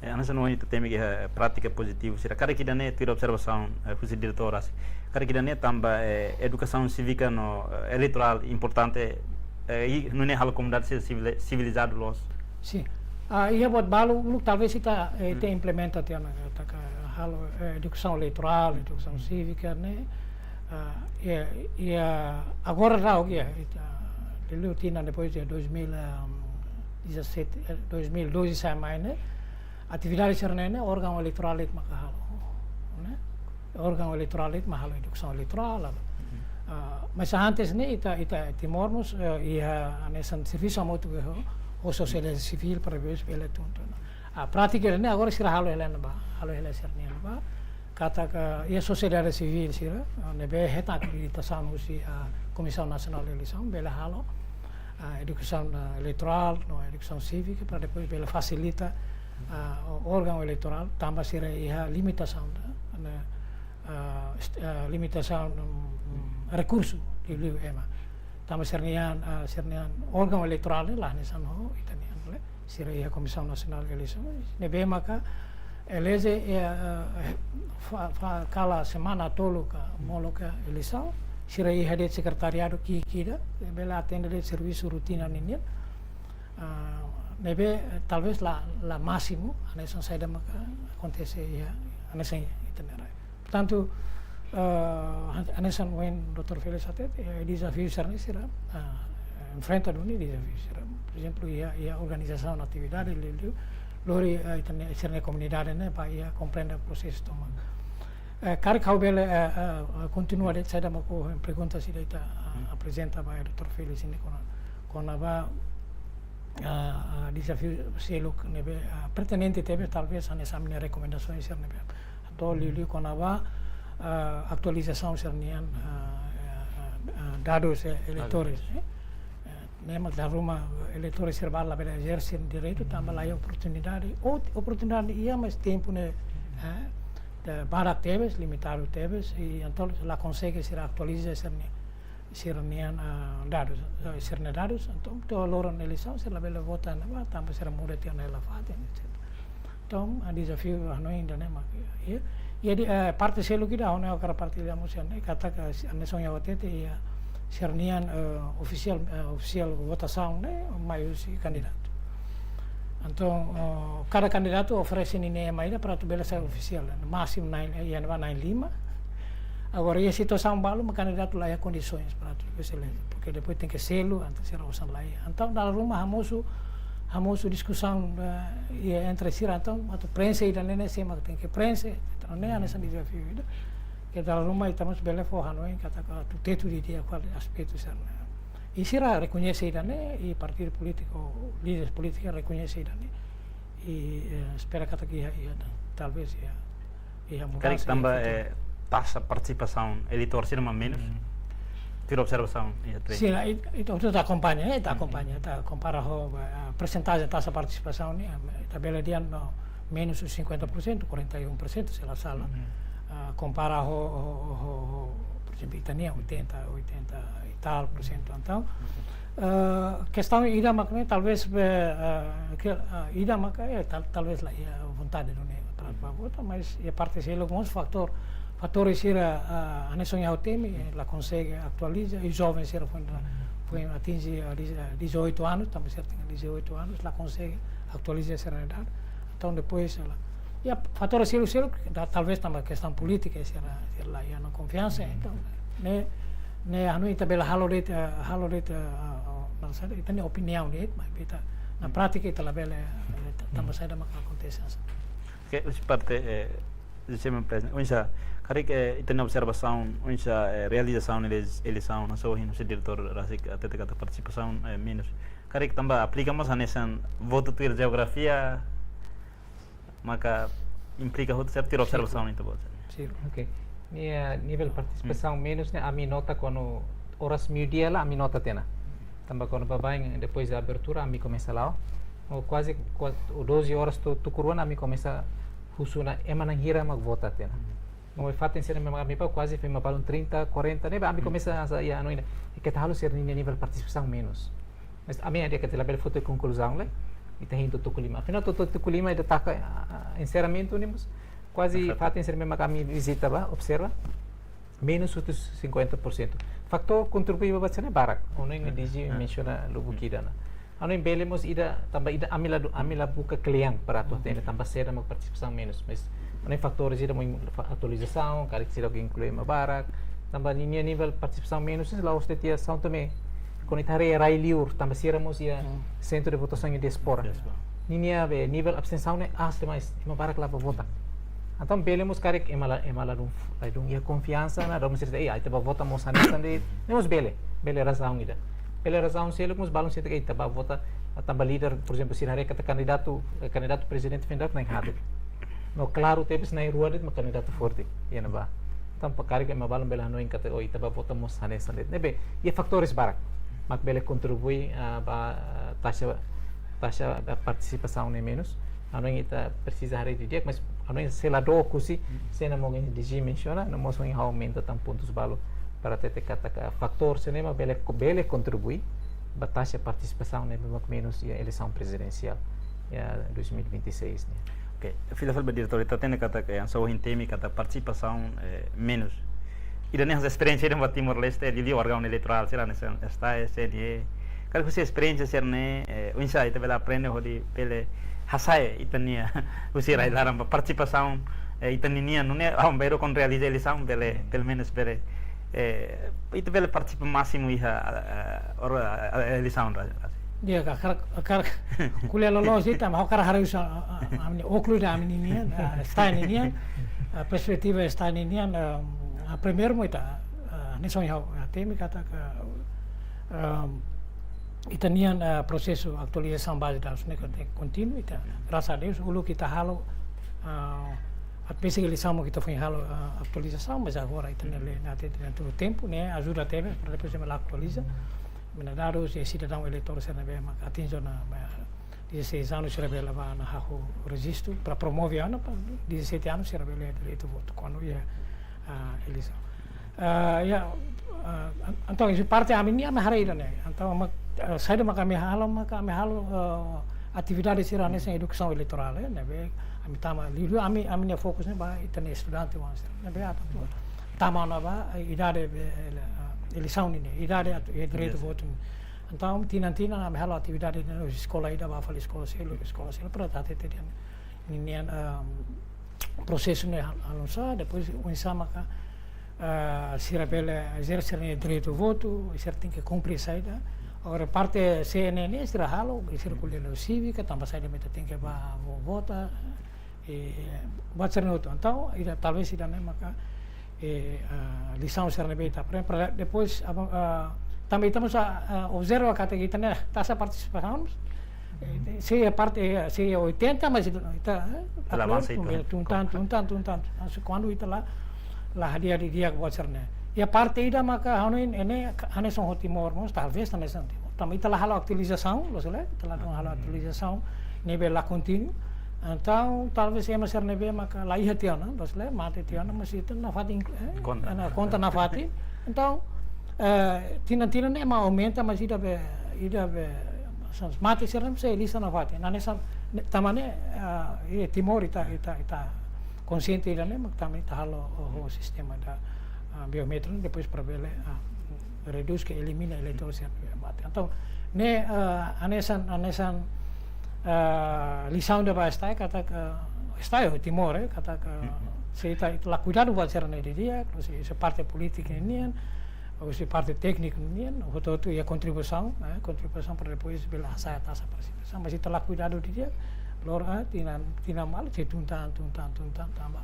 Eh, hanesan ohin ita temi iha, eh, prátika pozitivu sira. Karik ida-ne'e tuir observasaun, eh, husi diretór rasik. Karik ida-ne'e tanba, eh, edukasaun sívika no, eh, eleitorál importante, eh, i nune'e halo komunidade sira sivili-, sivilizadu loos. Sin. Ah, iha buat balu, uluk talvés ita, eh, ita Hmm. implementa tiha ona, eh, taka halo, eh, edukasaun eleitorál, edukasaun Hmm. sívika ne'e. Ah, iha, iha, agora daudaun iha, ita, liuliu tinan depois de dois mil e dezassete, eh, dois mil e doze sai mai ne'e, atividade sira-ne'e ne'e órgaun eleitorál de'it maka halo, ne'e? Órgaun eleitorál de'it mak halo edukasaun eleitorál, halo. Mhm. Ah, mas antes ne'e ita, ita Timor mós, eh, iha hanesan servisu hamutuk ho, ho sosiedade sivíl para bele, bele tun ona. Ah, prátika ne'e agora sira halo hela ne'ebá, halo hela sira-nian ne'ebá. Katak iha sosiedade sivíl sira, ah, ne'ebé hetan akreditasaun husi, ah, Komisaun Nasionál Eleisaun, bele halo, ah, edukasaun, ah, eleitorál, no edukasaun sívika, para depois bele fasilita, ah, o-, órgaun eleitorál, tanba sira iha limitasaun, ne'e, ah, est-, ah, limitasaun, mm, rekursu, liuliu ema. Tanba sira-nian, ah, sira-nian órgaun eleitorál ne'e la hanesan ho ita-nian, ne'e. Sira iha Komisaun Nasionál Eleisaun, ne'ebé maka eleje, eh, eh, fa-, fa-, kala semana tolu ka molok eleisaun, sira iha de'it sekretariadu ki'ik ida, bele atende de'it servisu rotina ninian. Ah, ne'ebé, eh, talvés la, la másimu, hanesan saida maka akontese iha, hanesan ita-nia rai. Portantu, eh, han-, hanesan ohin doutór Félix hatete, eh, dezafiu sira-ne'e sira, ah, enfrenta duni dezafiu sira. Por ezemplu, iha, iha organizasaun atividade, liuliu, lori, eh, ita-nia, sira-nia komunidade ne'e ba iha komprende prosesu tomak. Eh, karik ha'u bele, eh, eh, kontinua de'it saida mak ohin pergunta sira ita, eh, aprezenta ba doutór Felix ne'e kona, kona-ba, eh, eh, dezafiu seluk ne'ebé, eh, pertinente tebes, talvés hanesan ami-nia rekomendasaun sira ne'ebé. Entaun liuliu kona-ba, eh, atualizasaun sira-nian, eh, eh, eh, dadus, eh, eleitores, eh. Eh, ne'e mak dala ruma eleitores sira balu labele ezerse direitu, tanba la iha oportunidade. Ou oportunidade iha, mas tempu ne'e, eh, badak tebes, limitadu tebes, i entaun la konsege sira atualiza sira-nia, sira-nian, ah, dadus, eh, sira-nia dadus, entaun to'o loron eleisaun sira labele vota ne'ebá, tanba sira muda tiha ona hela fatin, etcétera. Entaun, ah, dezafiu hanoin ida-ne'e mak, ya. Jadi, eh, parte seluk ida ha'u hakarak partilha mós iha ne'e, katak, eh, si-, hanesan ohin ha'u hatete, iha sira-nian, eh, ofisiál, eh, ofisiál votasaun ne'e mai husi kandidatu. Entaun, eh, kada kandidatu oferese ninia ema ida para atu bele sai ofisiál, másimu na'in, eh, iha ne'ebá na'in-lima. Agora, iha situasaun balu mak kandidatu la iha kondisoens para atu bele sai, porque depois tenke selu, entaun sira osan la iha. Entaun, dala ruma hamosu, hamosu diskusaun, eh, iha entre sira, entaun atu prenxe ida-ne'e ne'e sé mak tenke prenxe, entaun ne'e hanesan dezafiu ida. Ke dala ruma ita mós bele fó hanoin katak atu tetu didi'ak kual aspetu sira-ne'e. I sira rekoñese ida-ne'e, i partidu polítiku, líderes polítiku rekoñese ida-ne'e. I, eh, espera katak iha, iha, talvés iha, iha mudansa, karik tanba, iha futuru, eh, taxa partisipasaun eleitór sira mak menus. Hmm. Tuir observasaun, iha tre. Sin, i, i, ita akompaña, eh, ita, hmm, akompaña, ita kompara ho, eh, persentajen taxa partisipasaun ne'e, eh, ita bele dehan no menus cinquenta por cento, quarenta e um por cento, se la sala. Hmm. Ah, kompara ho, ho, ho, ho, ho, por ezemplu, ita-nian oitenta, oitenta e tal por cento, entaun. Eh, kestaun ida mak ne'e, talvés, eh, eh, ke, eh, ida mak, eh, tal-, talvés la iha vontade duni para, para vota, mas iha parte seluk mós fatór, fatór sira, eh, hanesan ohin ha'u temi, eh, la konsege atualiza, i joven sira foin, foin atinje, eh, dez-, eh, dezoito anos, tanba sira tenke dezoito anos, la konsege atualiza sira-nia dadus. Entaun depois, eh, la, iha fatór seluk-seluk, da-, talvés tanba kestaun polítika, sira, sira la iha ona konfiansa, entaun, ne'e, ne'e hanoin ita bele halo de'it, eh, halo de'it, eh, eh, eh, maksudnya, ita-nia opiniaun de'it, mas ita, na prátika ita labele, eh, ta-, tanba saida maka akontese hanesan. Oke, husi parte, eh, husi ema prezidente. Oinsá, karik, eh, ita-nia observasaun, oinsá, eh, realizasaun ele-, eleisaun, hanesan ohin husi diretór rasik hatete katak partisipasaun, eh, menus. Karik tanba aplika mós hanesan votu tuir jeografia, maka implika hotu, sertu, tuir observasaun ita-boot. Sin. Oke. Nia, eh, nivel partisipasaun menus ne'e, ami nota kuandu oras meiudia la, ami nota tiha ona. Tanba kuandu baibain, depois de abertura, ami komesa la'o. No kuaze, kua-, doze horas to'o tuku rua ona, ami komesa husu ona ema na'in hira mak vota tiha ona. No fatin sira ne'ebé mak ami bá, kuaze foin ema balun trinta, quarenta, ne'ebé ami komesa hanesan, ya, anu ida. I keta halo sira-nia nivel partisipasaun menus. Mas ami hadi'a katak labele foti konkluzaun lai. Ita hein to'o tuku lima. Afinál, to'o, to'o tuku lima ita taka, ah, ah, enserramentu ne'e mós. Kuaze fatin sira ne'ebé mak ami vizita bá, observa. Menus husi cinquenta por cento. Fatór kontribui ba sira-ne'e barak. Ohin DG mensiona lubuk ida ona. Anu bele mós ida, tanba ida ami la du-, ami la buka kle'an para atu hatene tanba saida mak partisipasaun menus. Mas anu fatór ida mak atualizasaun, karik sira inklui ema barak. Tanba ninia nivel partisipasaun menus, la'ós de'it iha São Tomé. Kuandu ita haree rai liur, tanba sira mós iha sentru de votasaun iha diáspora. Diáspora. Ninia be nivel abstensaun ne'e aas demais, ema barak la bá vota. Entaun bele mós karik ema la, ema la dun, la dun iha konfiansa ona, dala ruma sira, eh, ita bá vota mós hanesan de'it, ne'e mós bele, bele razaun ida. Bele razaun seluk mós balun sente katak ita bá vota, tanba líder, por ezemplu, sira haree katak kandidatu, eh, kandidatu prezidente foin daudauk na'in haat de'it. No klaru tebes na'in rua de'it mak kandidatu forte iha ne'ebá. Entaun karik ema balun bele hanoin katak, oh, ita bá vota mós hanesan de'it. Ne'ebé, iha fatór barak mak bele kontribui, ah, ba, ah, taxa, taxa, ah, partisipasaun ne'e menus. Anu ita presiza haree didi'ak, mas anu se la dook husi, se na mungkin DG mensiona, no mós ohin ha'u aumenta tan pontus balu para hatete katak fatór sira ne'e mak bele, bele kontribui ba taxa partisipasaun ne'ebé mak menus iha eleisaun prezidensiál iha dois mil e vinte e seis ne'e. Oke, fila fali ba diretór, ita hatene katak, eh, hanesan ohin temi katak partisipasaun, eh, menus. Ida-ne'e hanesan esperiénsia ida ba Timor-Leste, liuliu órgaun eleitorál sira hanesan STAE, CNE. Karik husi esperiénsia sira-ne'e, eh, oinsá ita bele aprende hodi bele hasa'e ita-nia husi rai laran ba partisipasaun, eh, ita ninian, nune'e, ah, bainhira kuandu realiza eleisaun bele, pelumenus bele, eh, ita bele partisipa másimu iha, eh, or-, eh, eleisaun ra-, ra-. Di'ak, hakarak, hakarak ko'alia loloos ita, mas ha'u hakarak haree husi, ah, ah, ami-nia óculos ida ami-nian, ah, stand nian, ah, perspetiva stand nian, ah, ah, primeiru mak ita, ah, hanesan ohin ha'u, ah, temi katak, ah, ita-nian, ah, prosesu atualizasaun baze dadus ne'e tenke kontinu, ita, grasas a Deus, uluk ita halo, ah, atu besik eleisaun mak ita foin halo, ah, atualizasaun, mas agora ita-nia lei, na te, durante tempu, ne'e ajuda tebes, para depois ema la atualiza. Ema-nia dadus, eh, sidadaun eleitór sira ne'ebé mak atinje ona, eh, dezasseis anos sira bele bá ona hahú rejistu, para promove ona, para dezassete anos sira bele iha direitu votu kuandu iha, ah, eleisaun. Ah, ya, ah, an-, entaun, iha parte ami-nian, ami haree ida-ne'e. Entaun, mak, ah, saida mak ami halo, mak ami halo, ah, atividade sira hanesan edukasaun eleitorál, eh, ne'ebé ami tama, liuliu ami, ami-nia fokus ne'e ba ita-nia estudante oan sira. Ne'ebé atu tama ona ba, eh, idade, eh, ele-, ah, eleisaun ne'e, idade atu, eh, direitu votu ne'e. Entaun, tinan-tinan ami halo atividade ne'e, eskola ida bá fali eskola seluk, eskola seluk, para hatete dehan nian, ehm, prosesu ne'e hal-, halo oinsá, depois oinsá maka, eh, sira bele ezerse sira-nia direitu votu, sira tenke kumpre saida. Agora parte C N N sira halo, sira ko'alia liu sívika, tanba saida mak ita tenke bá vo-, vota, eh, buat sira-ne'e hotu. Entaun, ida, talvés ida-ne'e maka, eh, ah, lisaun sira ne'ebé ita aprende, para depois, aba-, ah, tanba ita mós, ah, ah, observa katak ita-nia taxa partisipasaun, eh, se iha parte, eh, se iha oitenta, mas ita, ita, eh, ita la avansa, ita tun, tun tan, tun tan, tun tan. Mas kuandu ita la, la hadi'a didi'ak buat sira-ne'e. Iha parte ida maka ha'u hanoin ne'e, hanesan ho Timor mós, talvés hanesan Timor. Tanba ita la halo atualizasaun, loos ka lae, ita la dún halo atualizasaun, ne'ebé la kontinua. Entaun, talvés ema sira ne'ebé maka la iha tiha ona, loos ka lae, mate tiha ona, mas ita nafatin, eh, konta. Ema konta nafatin. Entaun, eh, tinan-tinan ne'e ema aumenta, mas ida be, ida be, mate sira-ne'e sei lista nafatin. Hanesan, ne-, tanba ne'e, ah, iha Timor ita, ita, ita konsiente ida-ne'e, mak tanba ita halo ho, ho sistema ida, ah, biométriku, depois para bele, ah, redús ka elimina eleitór sira ne'ebé mate. Entaun, ne'e, ah, hanesan, hanesan, ah, lisaun ida ba STAE katak, STAE ho Timor, eh, katak, se ita, ita la kuidadu buat sira-ne'e didi'ak, se, se parte polítika nian, ou se parte tékniku nian, hotu-hotu iha kontribuisaun, eh, kontribuisaun para depois bele hasa'e taxa partisipasaun. Mas ita la kuidadu didi'ak, loron, ah, tinan, tinan malu, sei tun tan, tun tan, tun tan, tanba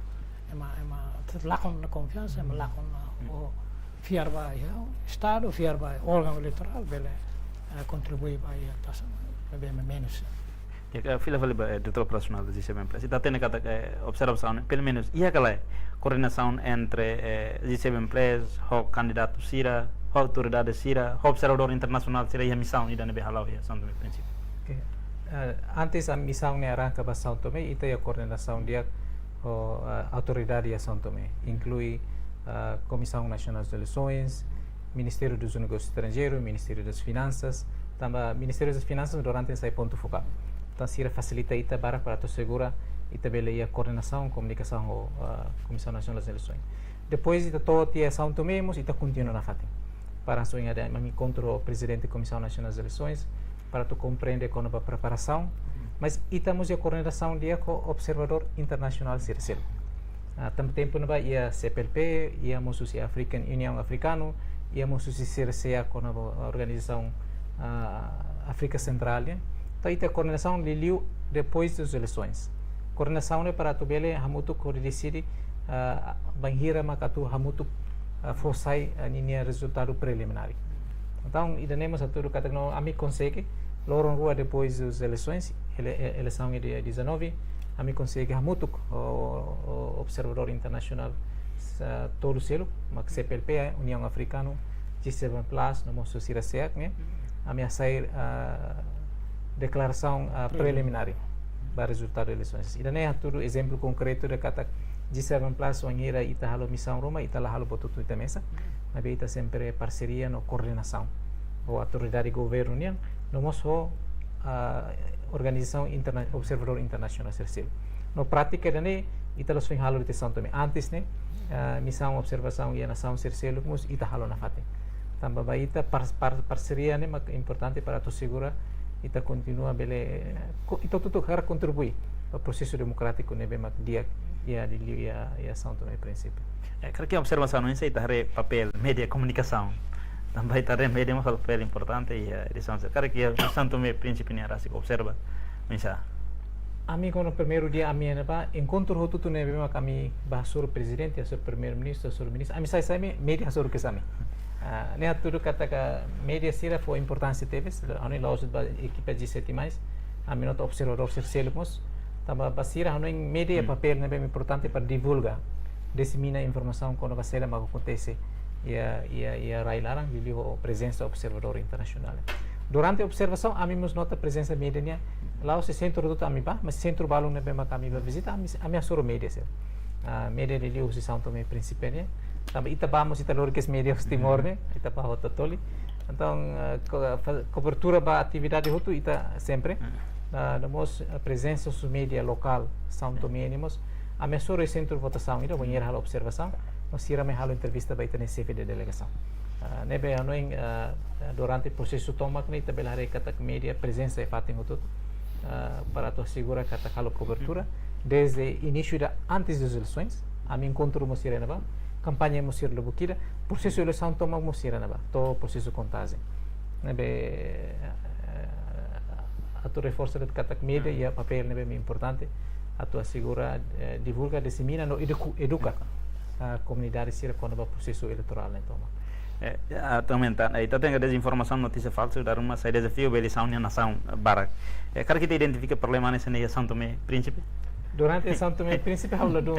ema, ema lakon konfiansa, ema lakon, ah, o fiar ba iha Estadu, fiar ba órgaun eleitorál, bele, eh, kontribui ba iha taxa ne'ebé menus. Ya, eh, fila fali ba, eh, diretór operasionál do G seven plus. Ita hatene katak, eh, observasaun, pelumenus, iha ka lae koordenasaun entre, eh, G seven plus, ho kandidatu sira, ho autoridade sira, ho observadór internasionál sira, iha misaun ida ne'ebé hala'o iha São Tomé e Príncipe? Oke. Eh, antes misaun ne'e arranka ba São Tomé, ita iha koordenasaun di'ak ho, eh, autoridade iha São Tomé, inklui, eh, Komisaun Nasionál de Eleisoens, Ministériu dos Negósius Estranjeirus, Ministériu das Finansas, tanba Ministériu das Finansas durante ne'e sai pontu fokál. Entaun, sira fasilita ita barak para atu asegura ita bele iha koordenasaun, komunikasaun ho, ah, Komisaun Nasionál das Eleisoens. Depois ita to'o tiha São Tomé mós, ita kontinua nafatin. Para hanesan ohin ha'u enkontru ho Prezidente Komisaun Nasionál das Eleisoens, para atu komprende kona-ba preparasaun, mas ita mós iha koordenasaun di'ak ho observadór internasionál sira seluk. Ah, tanba tempu ne'ebá iha C P L P, iha mós husi African Union Afrikanu, iha mós husi sira seluk kona-ba organizasaun, ah, Áfrika Sentrál, eh. Entaun, ita koordenasaun liuliu depois das eleições. Koordenasaun ne'e para atu bele hamutuk hodi deside, ah, bainhira maka atu hamutuk, ah, fó sai, ah, ninia rezultadu preliminár. Entaun, ida-ne'e mós atu katak no ami konsege, loron rua depois das eleições, ele-, e-, eleisaun dia dezanove, ami konsege hamutuk ho, ho observadór internasionál, sa-, tolu seluk, mak C P L P, eh, União Africana, G seven plus, no mós sira seluk, ne'e. Ami hasai, ah, deklarasaun, ah, preliminár ba rezultadu eleisoens. Ida-ne'e hatudu ezemplu konkretu de katak G seven plus, wainhira ita halo misaun ruma, ita la halo buat hotu iha meza. Maibé ita sempre parseria no koordenasaun ho autoridade governu nian, no mós ho, ah, organizasaun interna-, observadór internasionál sira seluk. No prátika ida-ne'e, ita la'ós foin halo detesaun também. Antes ne'e, ah, misaun observasaun iha nasaun sira seluk mós ita halo nafatin. Tanba ba ita par-, par-, parseria ne'e mak importante para atu asegura ita kontinua bele, ko-, ita hotu-hotu hakarak kontribui ba prosesu demokrátiku ne'ebé mak di'ak iha di liu iha, iha São Tomé e Príncipe. Eh, hakarak observasaun, oinsá ita haree papél média komunikasaun Tanba ita haree média mós halo papél importante iha edisaun sira. Karik iha São Tomé e Príncipe nian rasik observa, oinsá? Ami kuandu primeiru dia ami iha ne'ebá, enkontru hotu-hotu ne'ebé mak ami bá hasoru prezidente, hasoru primeiru-ministru, hasoru ministru, ami sai-sai média hasoru kedas ami. Ah, ne'e hatudu katak média sira fó importánsia tebes, ha'u hanoin la'ós ba ekipa G sete mais, ami nota observadór sira seluk mós, tanba ba sira ha'u hanoin média papél ne'ebé importante para divulga, disemina informasaun kona-ba saida mak akontese iha, iha, iha rai laran, liuliu ho prezensa observadór internasionál. Durante observasaun, ami mós nota prezensa média nian, la'ós sentru hotu ami bá, mas sentru balun ne'ebé mak ami bá vizita, ami, ami hasoru média sira. Ah, média liuliu husi São Tomé e Príncipe nian. Tanba ita bá mós ita lori kedas média husi Timor nian, ita bá hotu-hotu. Entaun, ah, ko-, fa-, kobertura ba atividade hotu ita sempre. Ah, no mós, ah, prezensa husi média lokál São Tomé nian mós. Ami hasoru iha sentru votasaun ida, bainhira halo observasaun, no sira mai halo entrevista ba ita-nia xefe de delegasaun. Ah, ne'ebé ha'u hanoin, ah, durante prosesu tomak ne'e ita bele haree katak média prezensa iha fatin hotu-hotu, ah, para atu asegura katak halo kobertura, desde inísiu ida antes das eleições, ami enkontru mós sira iha ne'ebá, kampaña mós sira lubuk ida, prosesu eleisaun tomak mós sira iha ne'ebá, to'o prosesu kontajen. Ne'ebé, eh, atu reforsa de'it katak média iha papél ne'ebé importante, atu asegura, eh, divulga, disemina no eduku-, eduka, ah, komunidade sira kona-ba prosesu eleitorál ne'e tomak. Eh, atualmente, eh, ita tenke dezinformasaun, notísia falsu, dala ruma sai dezafiu ba eleisaun iha nasaun barak. Eh, karik ita identifika problema ne'e iha São Tomé e Príncipe? Durante São Tomé e Príncipe ha'u ladún.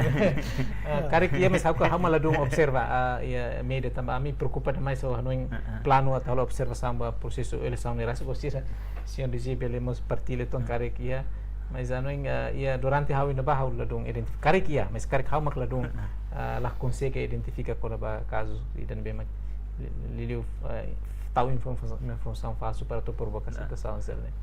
Ah, karik iha, mas ha'u, ha'u mak ladún observa, ah, iha média tanba ami preokupa demais ho ha'u-nia planu atu halo observasaun ba prosesu eleisaun ne'e rasik, ou seja, señór D G bele mós partilla tan karik iha, mas ha'u-nia, ah, iha durante ha'u iha ne'ebá ha'u ladún identifika. Karik iha, mas karik ha'u mak ladún, ah, la konsege identifika kona-ba kazu ida ne'ebé mak li-, liuliu, ah, tau informa-, informasaun falsu para atu provoka situasaun sira ne'e.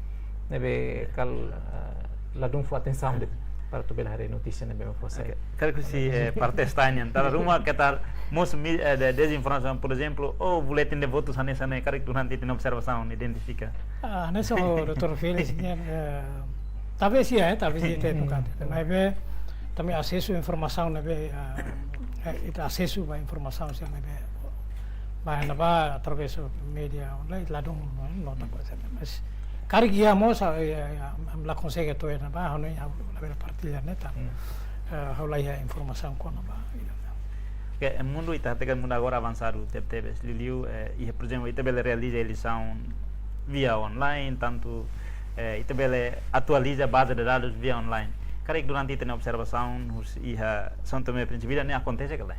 Ne'ebé kal, ah, ladún fó atensaun de'it para atu bele haree notísia ne'ebé mak fó sai. Oke. Karik husi, eh, parte STAE nian. Dala ruma keta mós mi-, eh, de-, dezinformasaun, por ezemplu, oh, boletin de votus hanesan ne'e, karik durante ita-nia observasaun identifika. Ah, hanesan ho doutór Félix nian, eh, talvez iha, eh, talvez iha tempu kan. Maibé, tanba asesu informasaun ne'ebé, ah, eh, ita asesu ba informasaun sira ne'ebé bá iha ne'ebá através média online, ladún, eh, nota kuaze. Mas karik iha mós, eh, eh, la konsege to'o iha ne'ebá, ha'u-nia, ha'u labele partilla ne'e tan. Eh, ha'u la iha informasaun kona-ba ida-ne'e. Oke, eh, mundu ita hateke mundu agora avansadu tebetebes. Liuliu, eh, iha, por ezemplu, ita bele realiza eleisaun via online, tantu, eh, ita bele atualiza baze de dadus via online. Karik durante ita-nia observasaun, husi iha São Tomé e Príncipe ida-ne'e akontese ka lae?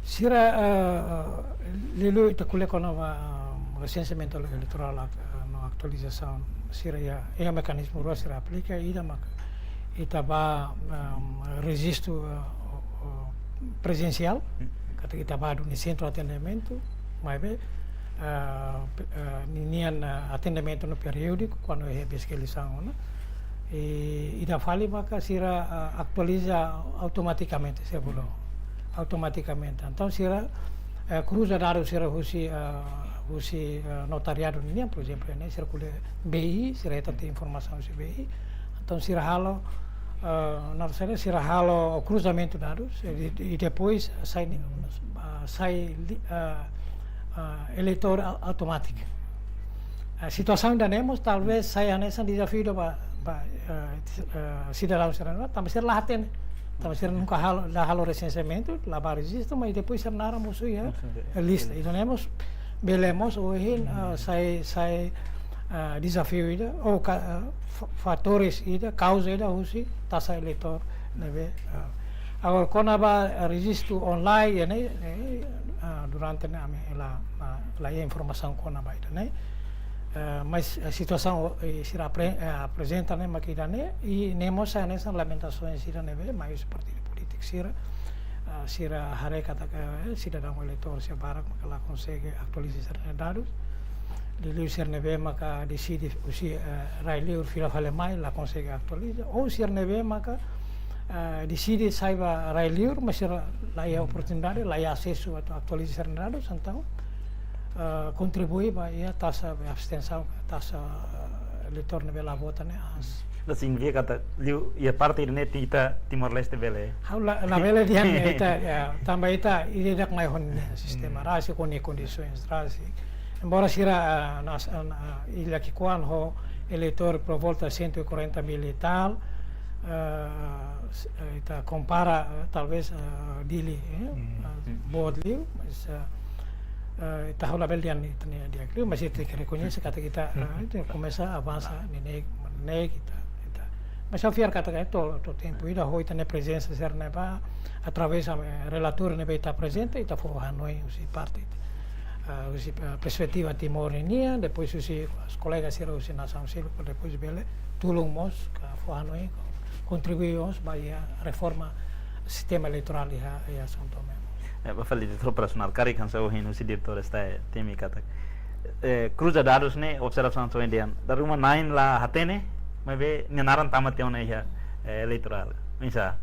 Sira, eh, liuliu ita ko'alia kona-ba, eh, resenseamentu eleitorál ak-, eh, no atualizasaun, sira iha, iha mekanizmu rua sira aplika, ida mak ita bá, em, rejistu, eh, o, o, prezensiál, katak ita bá duni sentru atendimentu, maibé, eh, pe-, eh, ninian, eh, atendimentu ne'e periódiku, kuandu iha besik eleisaun, ne'e? I ida fali maka sira, eh, atualiza automatikamente, sira bolu. Automatikamente. Entaun sira, eh, kruza dadus sira husi, eh, husi, eh, notariadu nian, por ezemplu, ne'e, sira ko'alia B I, sira hetan tiha informasaun husi B I. Entaun sira halo, eh, na sira, sira halo kruzamentu dadus, i, i depois sai ni-, ah, sai li-, ah, ah, eleitór au-, automátiku. Ah, situasaun ida-ne'e mós talvez sai hanesan dezafiu ba, ba, eh, eh, sidadaun sira, tanba sira la hatene. Tanba sira nunka halo, la halo resenseamentu, la bá rejistu, mas depois sira naran mosu iha lista. Ida-ne'e mós bele mós ohin, ah, sai, sai, ah, dezafiu ida, ou ka-, ah, fa-, fatores ida, kauza ida husi taxa eleitór ne'ebé, ah. Agora, kona-ba rejistu online, ne'e, ne'e, ah, durante ne'e ami la, ah, la iha informasaun kona-ba ida-ne'e. Eh, mas, eh, situasaun, eh, sira apre-, eh, aprezenta ne'e mak ida-ne'e, i ne'e mós sai hanesan lamentasaun sira ne'ebé, mai husi partidu polítiku sira, ah, sira haree katak, eh, sidadaun eleitór sira barak maka la konsege atualiza sira-nia dadus. Liuliu sira ne'ebé maka deside husi, eh, rai-liur fila fali mai, la konsege atualiza. Ou sira ne'ebé maka, eh, deside sai ba rai-liur, mas sira la iha oportunidade, la iha asesu atu atualiza sira-nia dadus, entaun, eh, kontribui ba iha taxa abstensaun, taxa, eh, eleitór ne'ebé la vota ne'e aas. Entaun signifika katak liu iha parte ida-ne'e ita Timor-Leste bele. Ha'u la, labele dehan ita, ya, tanba ita ida-idak mai ho nia sistema, mm, rasik ho nia kondisoens rasik. Embora sira, ah, nas-, ah, ah, illa ki'ikoan ho eleitór por volta cento e quarenta mil e tal, ah, s-, eh, ita kompara, eh, talvés, eh, Dili, eh, mm, ah, mm, boot liu, mas, eh, eh, ita ha'u labele dehan ita-nia di'ak liu, mas ita tenke rekoñese katak ita, eh, ita komesa avansa, ah, neineik, neineik ita, ita. Mas ha'u fiar katak to'o, to'o tempu ida ho ita-nia prezensa sira ne'ebá, através, eh, relatóriu ne'ebé ita aprezenta, ita fó hanoin husi parte, eh, husi, eh, perspetiva Timor nian, depois husi kolega sira husi nasaun seluk, depois bele tulun mós, ka fó hanoin, kontribui mós ba iha reforma sistema eleitorál iha, iha São Tomé. Eh, ba fali diretór operasionál, karik hanesan ohin husi diretór STAE temi katak, eh, kruza dadus ne'e, observasaun to'o ohin dehan, dala ruma na'in la hatene, maibé nia naran tama tiha ona iha, eh, eleitorál. Oinsá,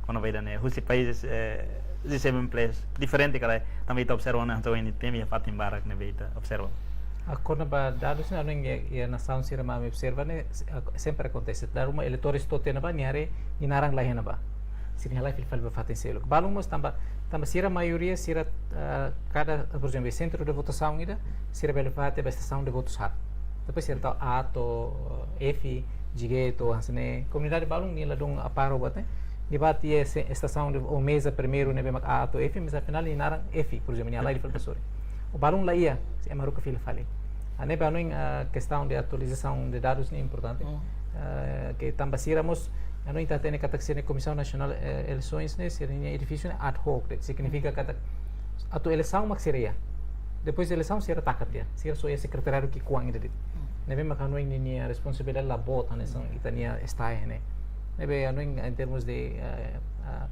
kona-ba ida-ne'e, husi país, eh, G seven plus, diferente ka lae, tanba ita observa ona hanesan ohin temi iha fatin barak ne'ebé ita observa. Ah, kona-ba dadus ne'e, ha'u hanoin iha, iha nasaun sira mak ami observa ne'e, se-, ah, sempre akontese. Dala ruma eleitór to'o tiha ona ba, nia haree, nia naran la iha ona ba. Sira halai fila fali ba fatin seluk. Balun mós tanba, tanba sira maioria, sira, ah, kada, por ezemplu, sentru de votasaun ida, sira bele fahe ba estasaun de votus haat. Depois sira tau A to'o, eh, F, G to'o, hanesan ne'e. Komunidade balun nia ladún aparo buat ne'e. Nia bá tiha se-, estasaun de, ou meza primeiru ne'ebé mak A to'o F, mas afinál nia naran F, por ezemplu, nia halai fila ba sorin. Ou balun la iha, se ema haruka fila fali. Ah, ne'ebé ha'u hanoin, ah, kestaun de atualizasaun de dadus ne'e importante. Mm. Ah, ke tanba sira mós, ha'u hanoin ita hatene katak sira-nia Komisaun Nasionál, eh, Eleisoens ne'e, sira-nia edifísiu ne'e ad hoc, de'it signifika katak atu eleisaun mak sira iha. Depois de eleisaun sira taka tiha, sira só iha sekretariadu ki'ikoan ida de'it. Mm. Ne'ebé mak ha'u hanoin ninia responsabilidade la boot hanesan ita-nia STAE ne'e. Ne'ebé ha'u hanoin em termos de, eh, ah,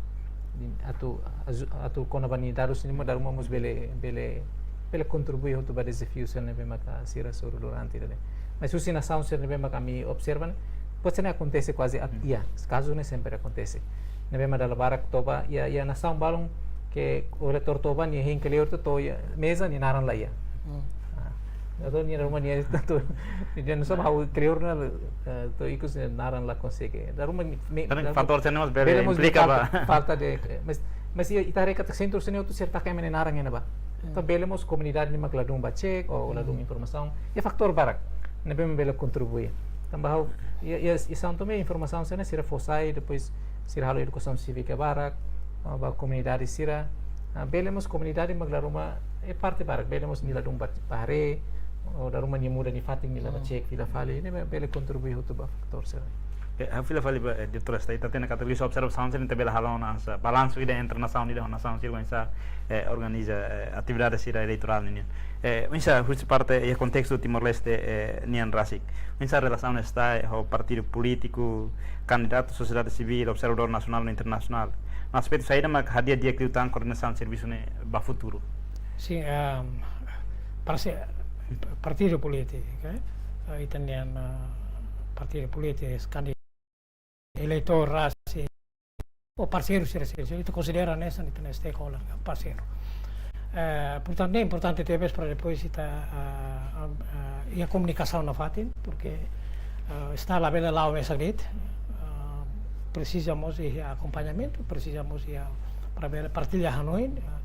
atu, azu-, atu kona-ba nia dadus ne'e mós dala ruma mós bele, bele, bele kontribui hotu ba dezafiu sira ne'ebé maka sira hasoru durante ida-ne'e. Mas husi nasaun sira ne'ebé maka ami observa ne'e, pode ser ne'e akontese kuaze at-, iha, kazu ne'e sempre akontese. Ne'ebé mak dala barak toba, iha, iha nasaun balun ke eleitór toba nia hein kleur to'o, to'o iha meza nia naran la iha. Hmm. Ah, entaun nia dala ruma nia tantu, nia dehan só ha'u kleur ona, eh, to'o ikus nia naran la konsege. Dala ruma ne'e, ne'e, tanba dala ruma fatór sira-ne'e mós bele, bele mós implika ba falta, falta de, eh, mas, mas iha, ita haree katak sentru sira-ne'e hotu sira taka ema nia naran iha ne'ebá. Hmm. Entaun bele mós komunidade ne'e mak ladún ba cek, ou ladún informasaun. Iha fatór barak ne'ebé mak bele kontribui. Tanba ha'u, iha, iha, iha São Tomé informasaun sira-ne'e sira fó sai, depois sira halo edukasaun sívika barak, ah, ba komunidade sira. Ah, bele mós komunidade mak dala ruma, eh, parte barak, bele mós nia ladún ba, ba haree, ou dala ruma nia muda nia fatin nia la ba cek fila fali, ne'e bele kontribui hotu ba fatór sira. Eh, ha'u fila fali ba, eh, diretór STAE, ita hatene katak liuhusi observasaun sira ita bele halo ona hanesan balansu ida entre nasaun ida ho nasaun sira oinsá, eh, organiza, eh, atividade sira eleitorál nian. Eh, oinsá husi parte iha kontestu Timor-Leste, eh, nian rasik. Oinsá relasaun STAE ho partidu polítiku, kandidatu, sosiedade sivíl, observadór nasionál no internasionál. No aspetu saida mak hadi'a di'ak liután koordenasaun servisu ne'e ba futuru? Sin, ehm, parse-, partidu polítiku, eh, ita-nia, eh, partidu polítiku, kandidatu, eleitór rasik, ou parseiru sira, sira, sira, ita konsidera hanesan ita-nia stakeholder, parseiru. Eh, portantu, ne'e importante tebes para depois ita, ah, ah, ah, iha komunikasaun nafatin, porque, ah, STAE labele la'o mesak de'it, ah, presiza mós iha akompañamentu, presiza mós iha para bele partilla hanoin, ah,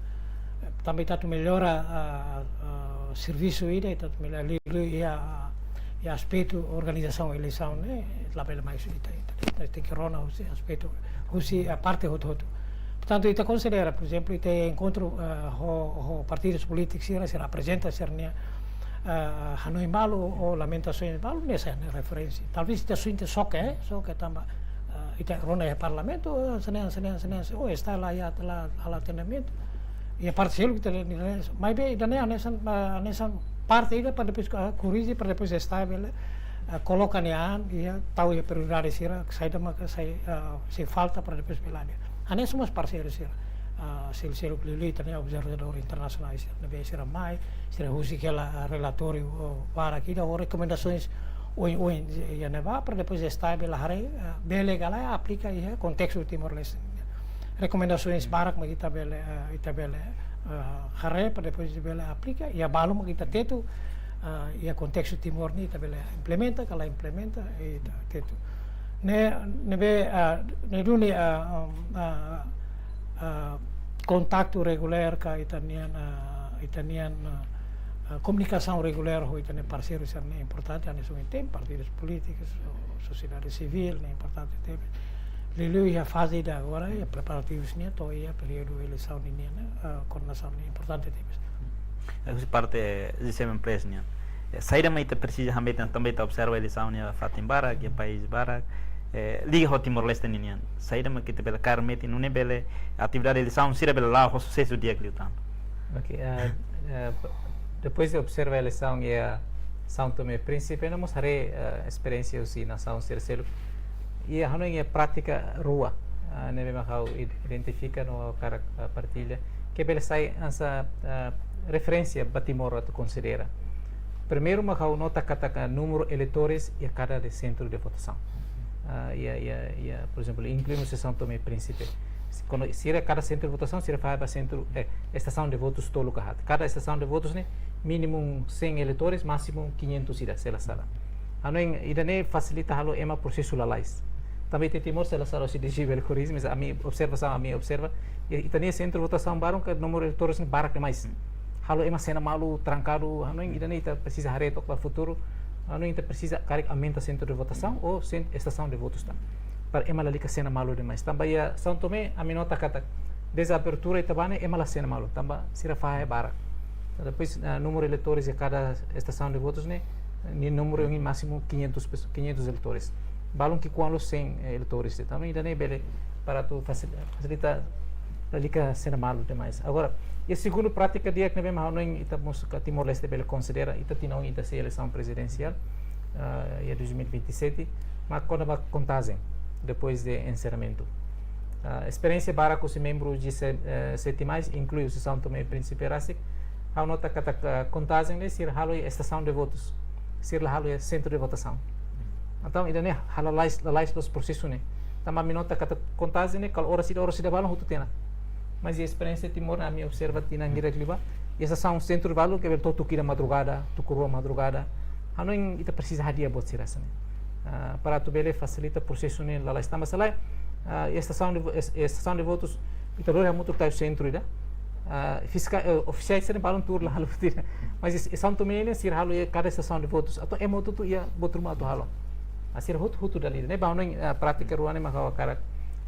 tanba ita atu mellora, ah, ah, servisu ida, ita atu mellora liuliu iha, iha aspetu organizasaun eleisaun ne'e, labele mai husi ita, ita, ita tenke rona husi aspetu, husi, ah, parte hotu-hotu. Portantu, ita konsidera, por ezemplu, ita enkontru, ah, ho, ho partidus polítikus sira, sira aprezenta sira-nia, ah, hanoin balu ou lamentasoens balu, ne'e sai referénsia. Talvés ita sente xoke, eh, xoke tanba, ah, ita rona iha parlamentu, ah, hanesan ne'e, hanesan ne'e, hanesan ne'e, oh, STAE la iha, la, la atendimentu. Iha parte seluk ita, maibé ida-ne'e hanesan, ah, hanesan parte ida para depois, ah, korrije, para depois STAE bele, ah, koloka nia an, iha, tau iha prioridade sira, saida mak sai, ah, sei falta para depois bele hanesan mós parseiru sira, ah, sel-, seluk liuliu ita-nia observadór internasionál sira, ne'ebé sira mai, sira husik hela, ah, relatóriu, oh, barak ida, ou rekomendasoens oioin iha ne'ebá, para depois STAE bele haree, ah, bele ka lae aplika iha kontestu Timor-Leste. Rekomendasoens barak mak ita bele, ah, ita bele, ah, haree, para depois bele aplika, iha balu mak ita tetu, ah, iha kontestu Timor nian ita bele implementa, ka la implementa, ita tetu. Ne'e, ne'ebé, ah, ne'e duni, ah, um, ah, ah, kontaktu regulár ka ita-nian, ah, ita-nian, ah, ah, komunikasaun regulár ho ita-nia parseiru sira ne'e importante, hanesan ohin, partidus polítikus, sosiedade sivíl ne'e importante tebes. Liuliu iha faze ida agora, iha preparativus nian, to'o iha períodu eleisaun nian, ah, koordenasaun ne'e importante tebes. Husi parte G seven Plus nian, eh, saida mak ita presiza hametin, tanba ita observa eleisaun iha fatin barak, iha país barak, eh, liga ho Timor-Leste nian. Saida mak ita bele kaer metin, nune'e bele atividade eleisaun sira bele la'o ho susesu di'ak liután. Ok, eh, eh, depois de observa eleisaun iha São Tomé e Príncipe, no mós haree, eh, esperiénsia husi nasaun sira seluk. Iha, hanoin iha prátika rua, ah, ne'ebé mak ha'u id-, identifika no ha'u hakarak, ah, partilla, ke bele sai hanesan, ah, referénsia ba Timor atu konsidera. Primeiru mak ha'u nota katak, ah, númeru eleitores iha kada de sentru de votasaun. Ah, iha, iha, iha, por ezemplu, inklui mós São Tomé e Príncipe. Kuandu sira kada sentru de votasaun, sira fahe ba sentru, eh, estasaun de votus tolu ka haat. Kada estasaun de votus ne'e mínimu cem eleitores, másimu quinhentos ida, se la sala. Hanoin ida-ne'e fasilita halo ema prosesu lalais. Tanba iha Timor, se la sala, se D G bele korrije, mas ami observasaun, ami observa, i, ita-nia sentru votasaun balun ka númeru eleitores ne'e barak demais. Halo ema sena malu, trankadu, hanoin ida-ne'e ita presiza haree took ba futuru, hanoin ita presiza karik aumenta sentru de votasaun ou sen-, estasaun de votus tan. Para ema lalika sena malu demais. Tanba iha São Tomé, ami nota katak, dezde abertura ita bá ne'e ema la sena malu, tanba sira fahe barak. Depois, ah, númeru eleitores iha kada estasaun de votus ne'e, nia númeru ne'e másimu quinhentos pesso-, quinhentos eleitores. Balun ki'ikoan loos cem, eh, eleitores. Entaun, ida-ne'e bele para atu fasil-, fasilita lalika sena malu demais. Agora, iha segundu prátika di'ak ne'ebé mak ha'u hanoin ita mós ka Timor-Leste bele konsidera, ita tinan oin ita sei eleisaun prezidensiál, ah, iha dois mil e vinte e sete, mak kona-ba kontajen, depois de enserramentu. Ah, esperiénsia barak husi membru G sete mais, inklui husi São Tomé e Príncipe rasik, ha'u nota katak, ah, kontajen ne'e sira halo iha estasaun de votus, sira la halo iha sentru de votasaun. Entaun, ida-ne'e halo lalais, lalais loos prosesu ne'e. Tanba ami nota katak kontajen ne'e, kala oras ida, oras ida balun hotu tiha ona. Mas iha esperiénsia Timor ne'e ami observa tinan hirak liubá, iha estasaun sentru balun ke bele to'o tuku ida madrugada, tuku rua madrugada. Hanoin ita presiza hadi'a buat sira hanesan ne'e. Ah, para atu bele fasilita prosesu ne'e lalais, tanba se lae, ah, iha estasaun de vo-, es-, estasaun de votus, ita lori hamutuk tau sentru ida. Ah, fiska-, eh, ofisiais sira balun tuur la halo buat ida. Mas iha, iha São Tomé ne'e sira halo iha kada estasaun de votus. Entaun ema hotu-hotu iha buat ruma atu halo. Ah, sira hotu-hotu dala ida. Ne'ebé ha'u hanoin, ah, prátika rua ne'e mak ha'u hakarak,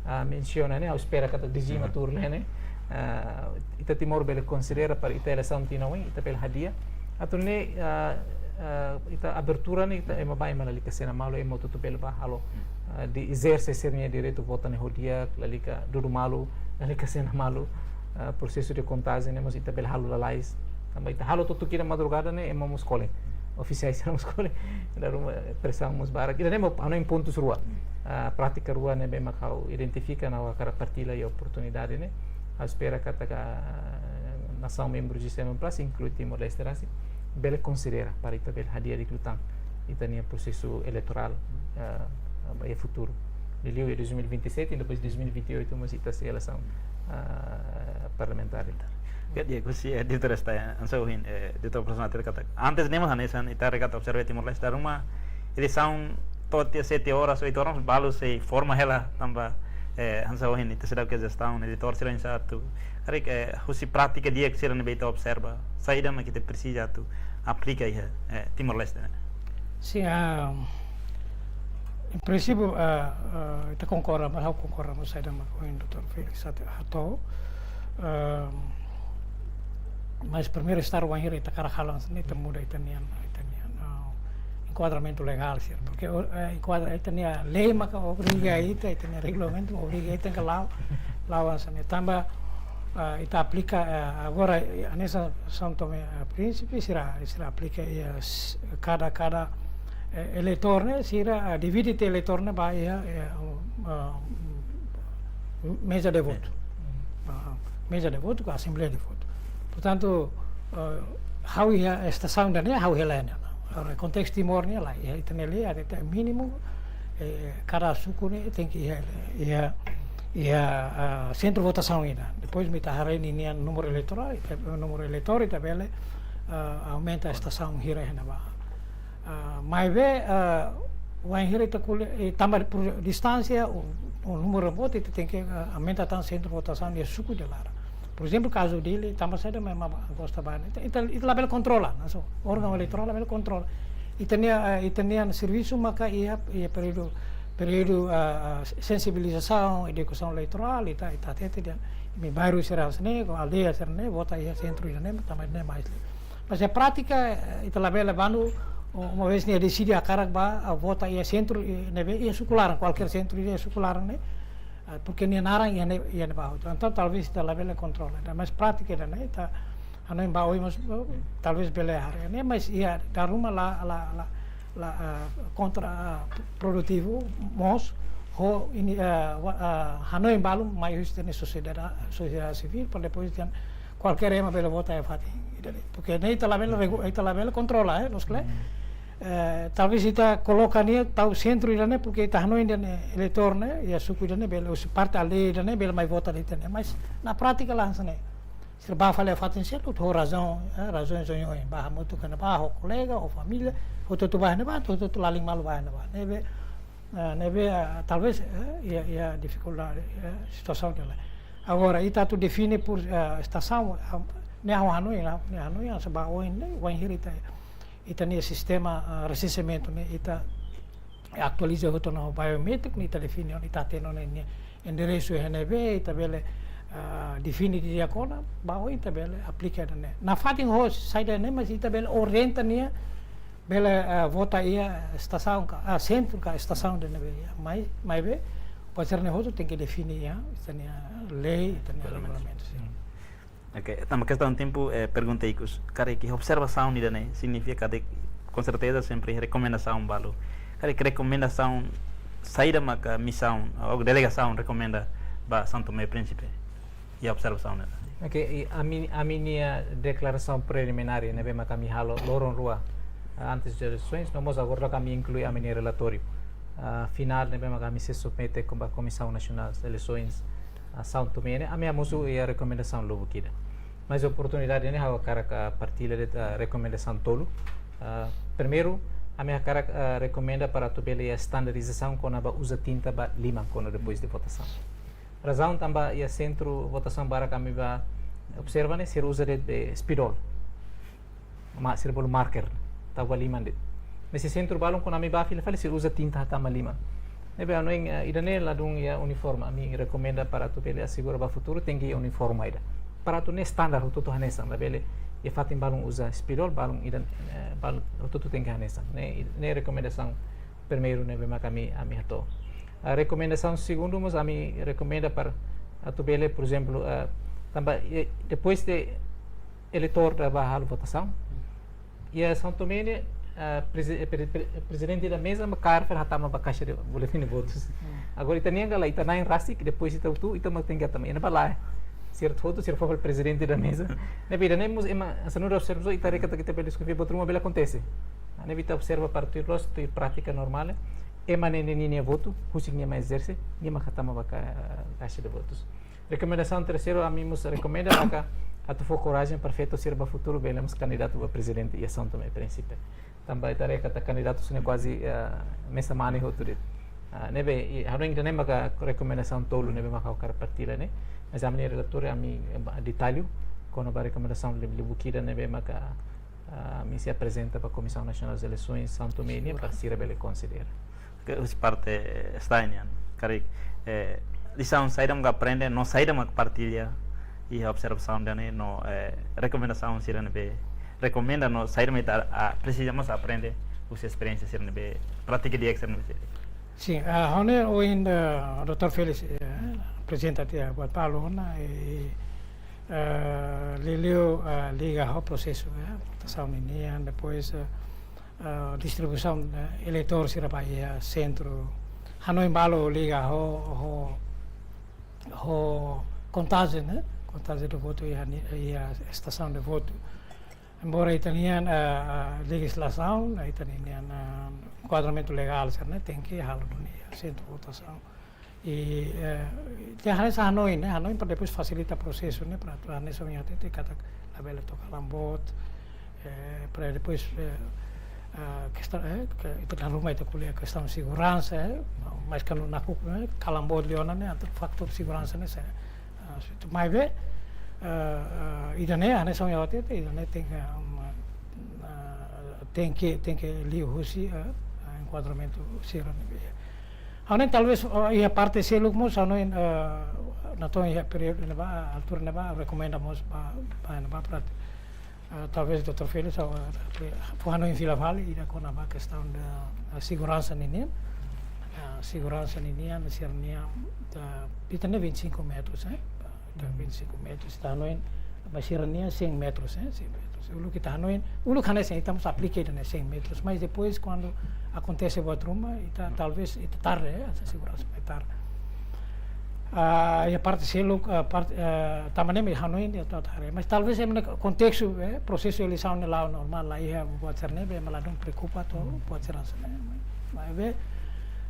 ah, mensiona ne'e, ha'u espera katak D G mak tuur lai ne'e. Ah, ita Timor bele konsidera para ita eleisaun tinan oin, ita bele hadi'a. Atu ne'e, ah, ah, ita abertura ne'e, ita ema bá, ema lalika sena malu, ema hotu-hotu bele bá halo, ah, di ezerse sira-nia direitu vota ne'e ho di'ak, lalika dudu malu, lalika sena malu, ah, prosesu de kontajen ne'e mós ita bele halo lalais. Tanba ita halo to'o tuku ida madrugada ne'e, ema mós kolen. Ofisiais sira mós kolen. Ida ruma, eh, presaun mós barak. Ida-ne'e mak ha'u hanoin pontus rua. Ah, prátika rua ne'ebé mak ha'u identifika no ha'u hakarak partilla iha oportunidade ne'e. Ha'u espera katak, ah, nasaun membru G seven plus, inklui Timor-Leste rasik, bele konsidera para ita bele hadi'a di'ak liután ita-nia prosesu eleitorál, ah, iha futuru. Liuliu iha dois mil e vinte e sete, depois dois mil e vinte e oito mós ita sei eleisaun, ah, parlamentár. Ya, di'ak, husi, eh, diretór esta, eh, hanesan ohin, eh, diretór operasionál hatete katak, antes ne'e mak hanesan ita haree katak observa Timor-Leste, dala ruma eleisaun to'o tiha sete horas, oito horas, balu sei forma hela tanba, eh, hanesan ohin ita seidauk iha jestaun, diretór sira oinsá atu. Karik, eh, husi prátika di'ak sira ne'ebé ita observa, saida mak ita presiza atu aplika iha, eh, Timor-Leste ne'e. Sin, ah, em princípio, ah, ah, ita konkorda, mas ha'u konkorda mós saida mak ohin doutór Félix hato'o. Ah, mas primeiru estar wainhira ita hakarak halo hanesan ne'e, ita muda ita-nian, ita-nian, ah, enkuadramentu legál sira. Porque, eh, enkuadra, ita-nia lei maka obriga ita, ita-nia regulamentu obriga ita ke la'o, la'o hanesan ne'e. Tanba, ah, ita aplika, ah, agora, eh, hanesan São Tomé, ah, Príncipe, sira, sira aplika iha s-, kada, kada, eh, eleitór ne'e, sira, ah, divide tiha eleitór ne'e ba iha, eh, ah, meza de votu. Ah, meza de votu ka asembleia de votu. Portantu, eh, ha'u iha estasaun ida-ne'e, ha'u hela ne'e. Agora, kontestu Timor ne'e lae, iha ita-nia lei, ita mínimu, eh, kada suku ne'e tenke iha, iha, iha, ah, sentru votasaun ida. Depois mak ita haree ninia númeru eleitorál, ita, númeru eleitór, ita bele, ah, aumenta estasaun hira iha ne'ebá. Ah, maibé, ah, wainhira ita ko'alia, eh, tanba por distánsia, o, o númeru boot, ita tenke, ah, aumenta tan sentru votasaun iha suku ida laran. Por ezemplu, kazu Dili, tanba saida mak ema gosta bá ne'e. Ita, ita, ita labele kontrola, naso. Órgaun eleitorál labele kontrola. Ita-nia, eh, ita-nia servisu maka iha, iha períodu, períodu, ah, ah, sensibilizasaun, edukasaun eleitorál, ita, ita hatete dehan, imi bairru sira hanesan ne'e, aldeia sira ne'e, vota iha sentru ida-ne'e, tanba ne'e mais. Mas iha prátika, eh, ita labele bandu, o, uma vez nia deside hakarak bá, ah, vota iha sentru, eh, ne'ebé, iha suku laran, kualkér sentru iha suku laran ne'e, ah, porque nia naran iha ne'e, iha ne'ebá hotu. Entaun, talvés ita labele kontrola. Mas prátika ida-ne'e, ita hanoin ba oin mós, eh, talvés bele haree ne'e, mas iha dala ruma la, la, la, la, ah, kontra, ah, produtivu mós, ho ini, ah, wa-, ah, hanoin balu mai husi ita-nia sosiedade, sosiedade sivíl, para depois dehan kualkér ema bele vota iha fatin ida-ne'e. Porque ne'e ita labele regu-, ita labele kontrola, eh, loos ka lae. Eh, talvés ita koloka nia tau sentru ida-ne'e, porque ita hanoin dehan eleitór ne'e, iha suku ida-ne'e bele, husi parte aldeia ida-ne'e bele mai vota iha ita-ne'e. Mas na prátika la hanesan ne'e. Sira bá fali iha fatin seluk, ho razaun, eh, razaun oioin. Bá hamutuk iha ne'ebá, ho kolega, ho família, hotu-hotu bá iha ne'ebá, hotu-hotu lalin malu bá iha ne'ebá. Ne'ebé, eh, ne'ebé, eh, talvés, eh, iha, iha difikuldade, eh, situasaun ida laran. Agora, ita atu define por, eh, estasaun, ah, ne'e ha'u hanoin, ne'e ha'u hanoin, hanesan ba oin ne'e, wainhira ita, ita-nia sistema, ah, resenseamentu ne'e, ita atualiza hotu ona ho biométriku ne'e, ita define ona, ita hatene ona nia enderesu iha ne'ebé, ita bele, ah, define didi'ak ona, ba oin ita bele aplika ida-ne'e. Nafatin ho saida ne'e, mas ita bele orienta nia, bele, ah, vota iha estasaun ka, ah, sentru ka estasaun ida-ne'ebé iha. Mai, maibé, buat sira-ne'e hotu tenke define iha, ita-nia lei, ita-nia regulamentu. Regulamentu, sin. Hmm. Oke, tanba kestaun tempu, eh, pergunta ikus. Karik observasaun ida-ne'e, signifika katak, konserteza, sempre rekomendasaun balu. Karik rekomendasaun saida maka misaun, ou delegasaun rekomenda ba São Tomé e Príncipe? Iha observasaun ne'e. Oke, i ami, ami-nia deklarasaun preliminár ne'ebé maka ami halo loron rua, ah, antes de eleisoens, no mós agora ami inklui ami-nia relatóriu, ah, finál ne'ebé maka ami sei submete ba Komisaun Nasionál Eleisoens, ah, São Tomé ne'e, ami hamosu iha rekomendasaun lubuk ida. Mas oportunidade ne'e ha'u hakarak partilla de'it, ah, rekomendasaun tolu. Ah, primeiru, ami hakarak, ah, rekomenda para atu bele iha standardizasaun kona-ba uza tinta ba liman kuandu depois de votasaun. Razaun tanba iha sentru votasaun barak ami bá observa ne'e, sira uza de'it, eh, spidol. Mak sira bolu marker, tau ba liman de'it. Mas iha sentru balun kuandu ami bá fila fali sira uza tinta hatama liman. Ne'ebé ha'u hanoin, eh, ida-ne'e ladún iha uniforme, ami rekomenda para atu bele asegura ba futuru tenke iha uniforme ida. Para atu ne'e standar hotu-hotu hanesan, labele iha fatin balun uza spidol, balun ida, eh, balun hotu-hotu tenke hanesan. Ne'e, ne'e rekomendasaun primeiru ne'ebé maka ami, ami hato'o. Ah, rekomendasaun segundu mós ami rekomenda para atu bele, por ezemplu, ah, tanba, eh, depois de eleitór ida bá halo votasaun, iha São Tomé ne'e, ah, presi-, eh, pre-, pre-, prezidente da meza mak kaer fali hatama ba kaixa de boletin de votus. Hmm. Agora ita-nian ka lae, ita na'in rasik, depois ita hotu, ita mak tenke hatama. Iha ne'ebá lae. Sira hotu, sira fó fali prezidente da meza. Ne'ebé ida-ne'e mós ema, hanesan nu'udar observadór, ita haree katak ita bele deskonfia, buat ruma bele akontese. Ne'ebé ita observa para tuir loos, tuir prátika normál. Ema ne'e, ne'e, nia votu, husik nia mai ezerse, nia mak hatama ba ka-, kaixa de votus. Rekomendasaun terseiru, ami mós rekomenda maka atu fó korajen para feto sira ba futuru bele mós kandidatu ba prezidente iha São Tomé e Príncipe. Tanba ita haree katak kandidatu sira-ne'e kuaze, eh, mesak mane hotu de'it. Ah, ne'ebé, i, ha'u hanoin ida-ne'e maka rekomendasaun tolu ne'ebé maka ha'u hakarak partilla ne'e. Mas ami-nia relatóriu ami, eh, ba-, detallu kona-ba rekomendasaun lib-, lubuk ida ne'ebé maka, ah, ami sei aprezenta ba Komisaun Nasionál Eleisoens São Tomé nian para sira bele konsidera. Ke husi parte, eh, STAE nian, karik, eh, lisaun saida mak aprende, no saida mak partilla, iha observasaun ida-ne'e, no, eh, rekomendasaun sira ne'ebé rekomenda, no saida mak ita, ah, presiza mós aprende husi esperiénsia sira ne'ebé, prátika di'ak sira ne'ebé. Sin, ah, ha'u hanoin ohin, eh, doutór Félix, eh, aprezenta tiha buat balu ona, eh, eh, liuliu, eh, liga ho prosesu, eh, votasaun ninian, depois, eh, eh, distribuisaun, eh, eleitór sira ba iha sentru. Hanoin balu liga ho, ho, ho kontajen, eh, kontajen de votu iha ni-, iha estasaun de votu. Embora ita-nian, eh, eh, lejizlasaun, eh, ita-nian, eh, enkuadramentu legál sira-ne'e tenke halo duni iha sentru votasaun. I, eh, ita hanesan hanoin, ne'e, hanoin para depois fasilita prosesu, ne'e, para atu hanesan ohin hatete katak labele toka lamboot, Eh, para depois, eh, ah, kestaun, eh, ke, ita dala ruma ita ko'alia kestaun seguransa, eh, mais kanu naku, eh, kalan boot liu ona ne'e, atu fatór seguransa ne'e, se, ah, se tu mai be, eh, eh, ida-ne'e, hanesan ohin ha'u hatete, ida-ne'e tenke, um, ah, tenke, tenke liu husi, eh, ah, enkuadramentu sira ne'ebé. Ha'u hanoin talvés, oh, iha parte seluk mós, ha'u hanoin, eh, natoon iha períodu ne'ebá, altura ne'ebá, rekomenda mós ba, ba ne'ebá para, eh, talvés doutór Felix, ou, eh, fó hanoin fila fali, ida kona-ba kestaun, eh, seguransa ninian, eh, seguransa ninian, sira-nia, eh, ita-nia vinte e cinco metros, eh? Ita vinte e cinco metros, ita hanoin, mas sira-nia cem metros, eh? Cem metros. Uluk ita hanoin, uluk hanesan ita mós aplika ida-ne'e cem metros, mas depois, kuandu akontese buat ruma, ita, talvés ita tarde, eh? Ita seguransa mai tarde. Ah, iha parte seluk, ah, parte, ah, tanba ne'e mak hanoin ita tarde. Mas talvés ema-nia kontestu, eh, prosesu eleisaun ne'e la'o normál, la iha buat sira ne'ebé ema ladún preokupa to'o buat sira hanesan ne'e. Maibé,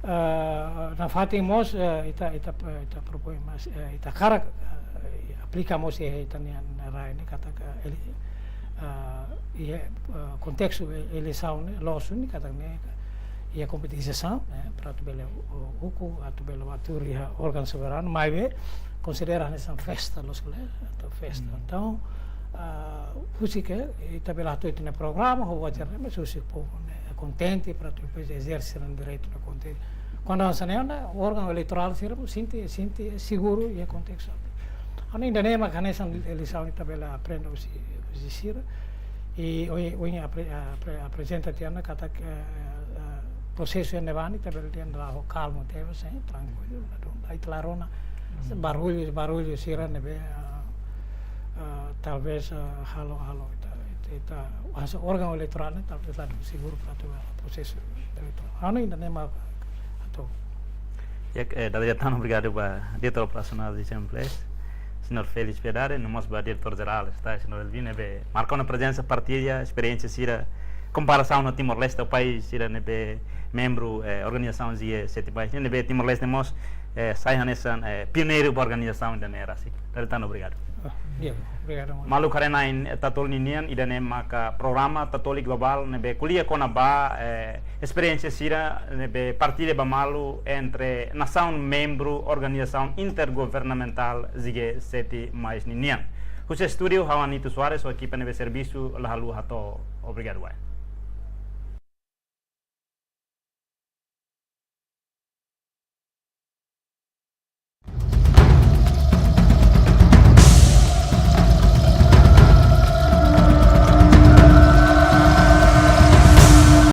eh, nafatin mós, eh, ita, ita, ita propoin mós, eh, ita hakarak, eh, aplika mós iha ita-nia rai ne'e katak, eh, ele-, eh, iha, eh, kontestu e-, eleisaun ne'e, loos duni katak ne'e, iha kompetisaun, eh, para atu bele u-, u-, ukun, atu bele atu iha órgaun soberanu, maibé konsidera hanesan festa, loos ka lae, atu festa. Hmm. Entaun, ah, husik ita bele hato'o ita-nia programa, ho wajar, mas husik povu ne'e kontente para atu depois ezerse sira-nia direitu ne'e kontente. Kuandu hanesan ne'e, órgaun eleitorál sira sente, sente seguru iha kontestu. Ha'u hanoin ida-ne'e mak hanesan lisaun ita bele aprende husi, husi sira. I ohin, ohin apre-, apre-, aprezenta tiha ona katak, eh, eh, prosesu ne'ebá ne'e ita bele dehan la'o ho kalmu tebes, eh, trankuilu, ladún, ita la rona barullu, barullu sira ne'ebé, eh, eh, talvés, eh, halo, halo ita, ita, ita, hanesan órgaun eleitorál ne'e talvés ladún seguru para atu prosesu eleitorál. Ha'u hanoin ida-ne'e mak atu. Ya, eh, dala ida tan obrigadu ba diretór operasionál de Assembleia, señór Félix Piedade, no mós ba diretór jerál, ita, señór Elvin, ne'ebé marka ona prezensa, partilla esperiénsia sira, komparasaun ho Timor-Leste, ho país sira ne'ebé membru, eh, organizasaun G sete mais, ne'ebé Timor-Leste mós, eh, sai hanesan, eh, pioneiru ba organizasaun ida-ne'e rasik. Dala ida tan obrigadu. Ah, di'ak, obrigadu. Maluk haree-na'in, eh, Tatoli ninian, ida-ne'e maka programa Tatoli Global ne'ebé ko'alia kona-ba, eh, esperiénsia sira ne'ebé partilla ba malu entre nasaun membru organizasaun intergovernamentál G sete mais ninian. Husi estúdiu, ha'u Anito Soares, ho ekipa ne'ebé servisu, la haluha hato'o obrigadu wa'in.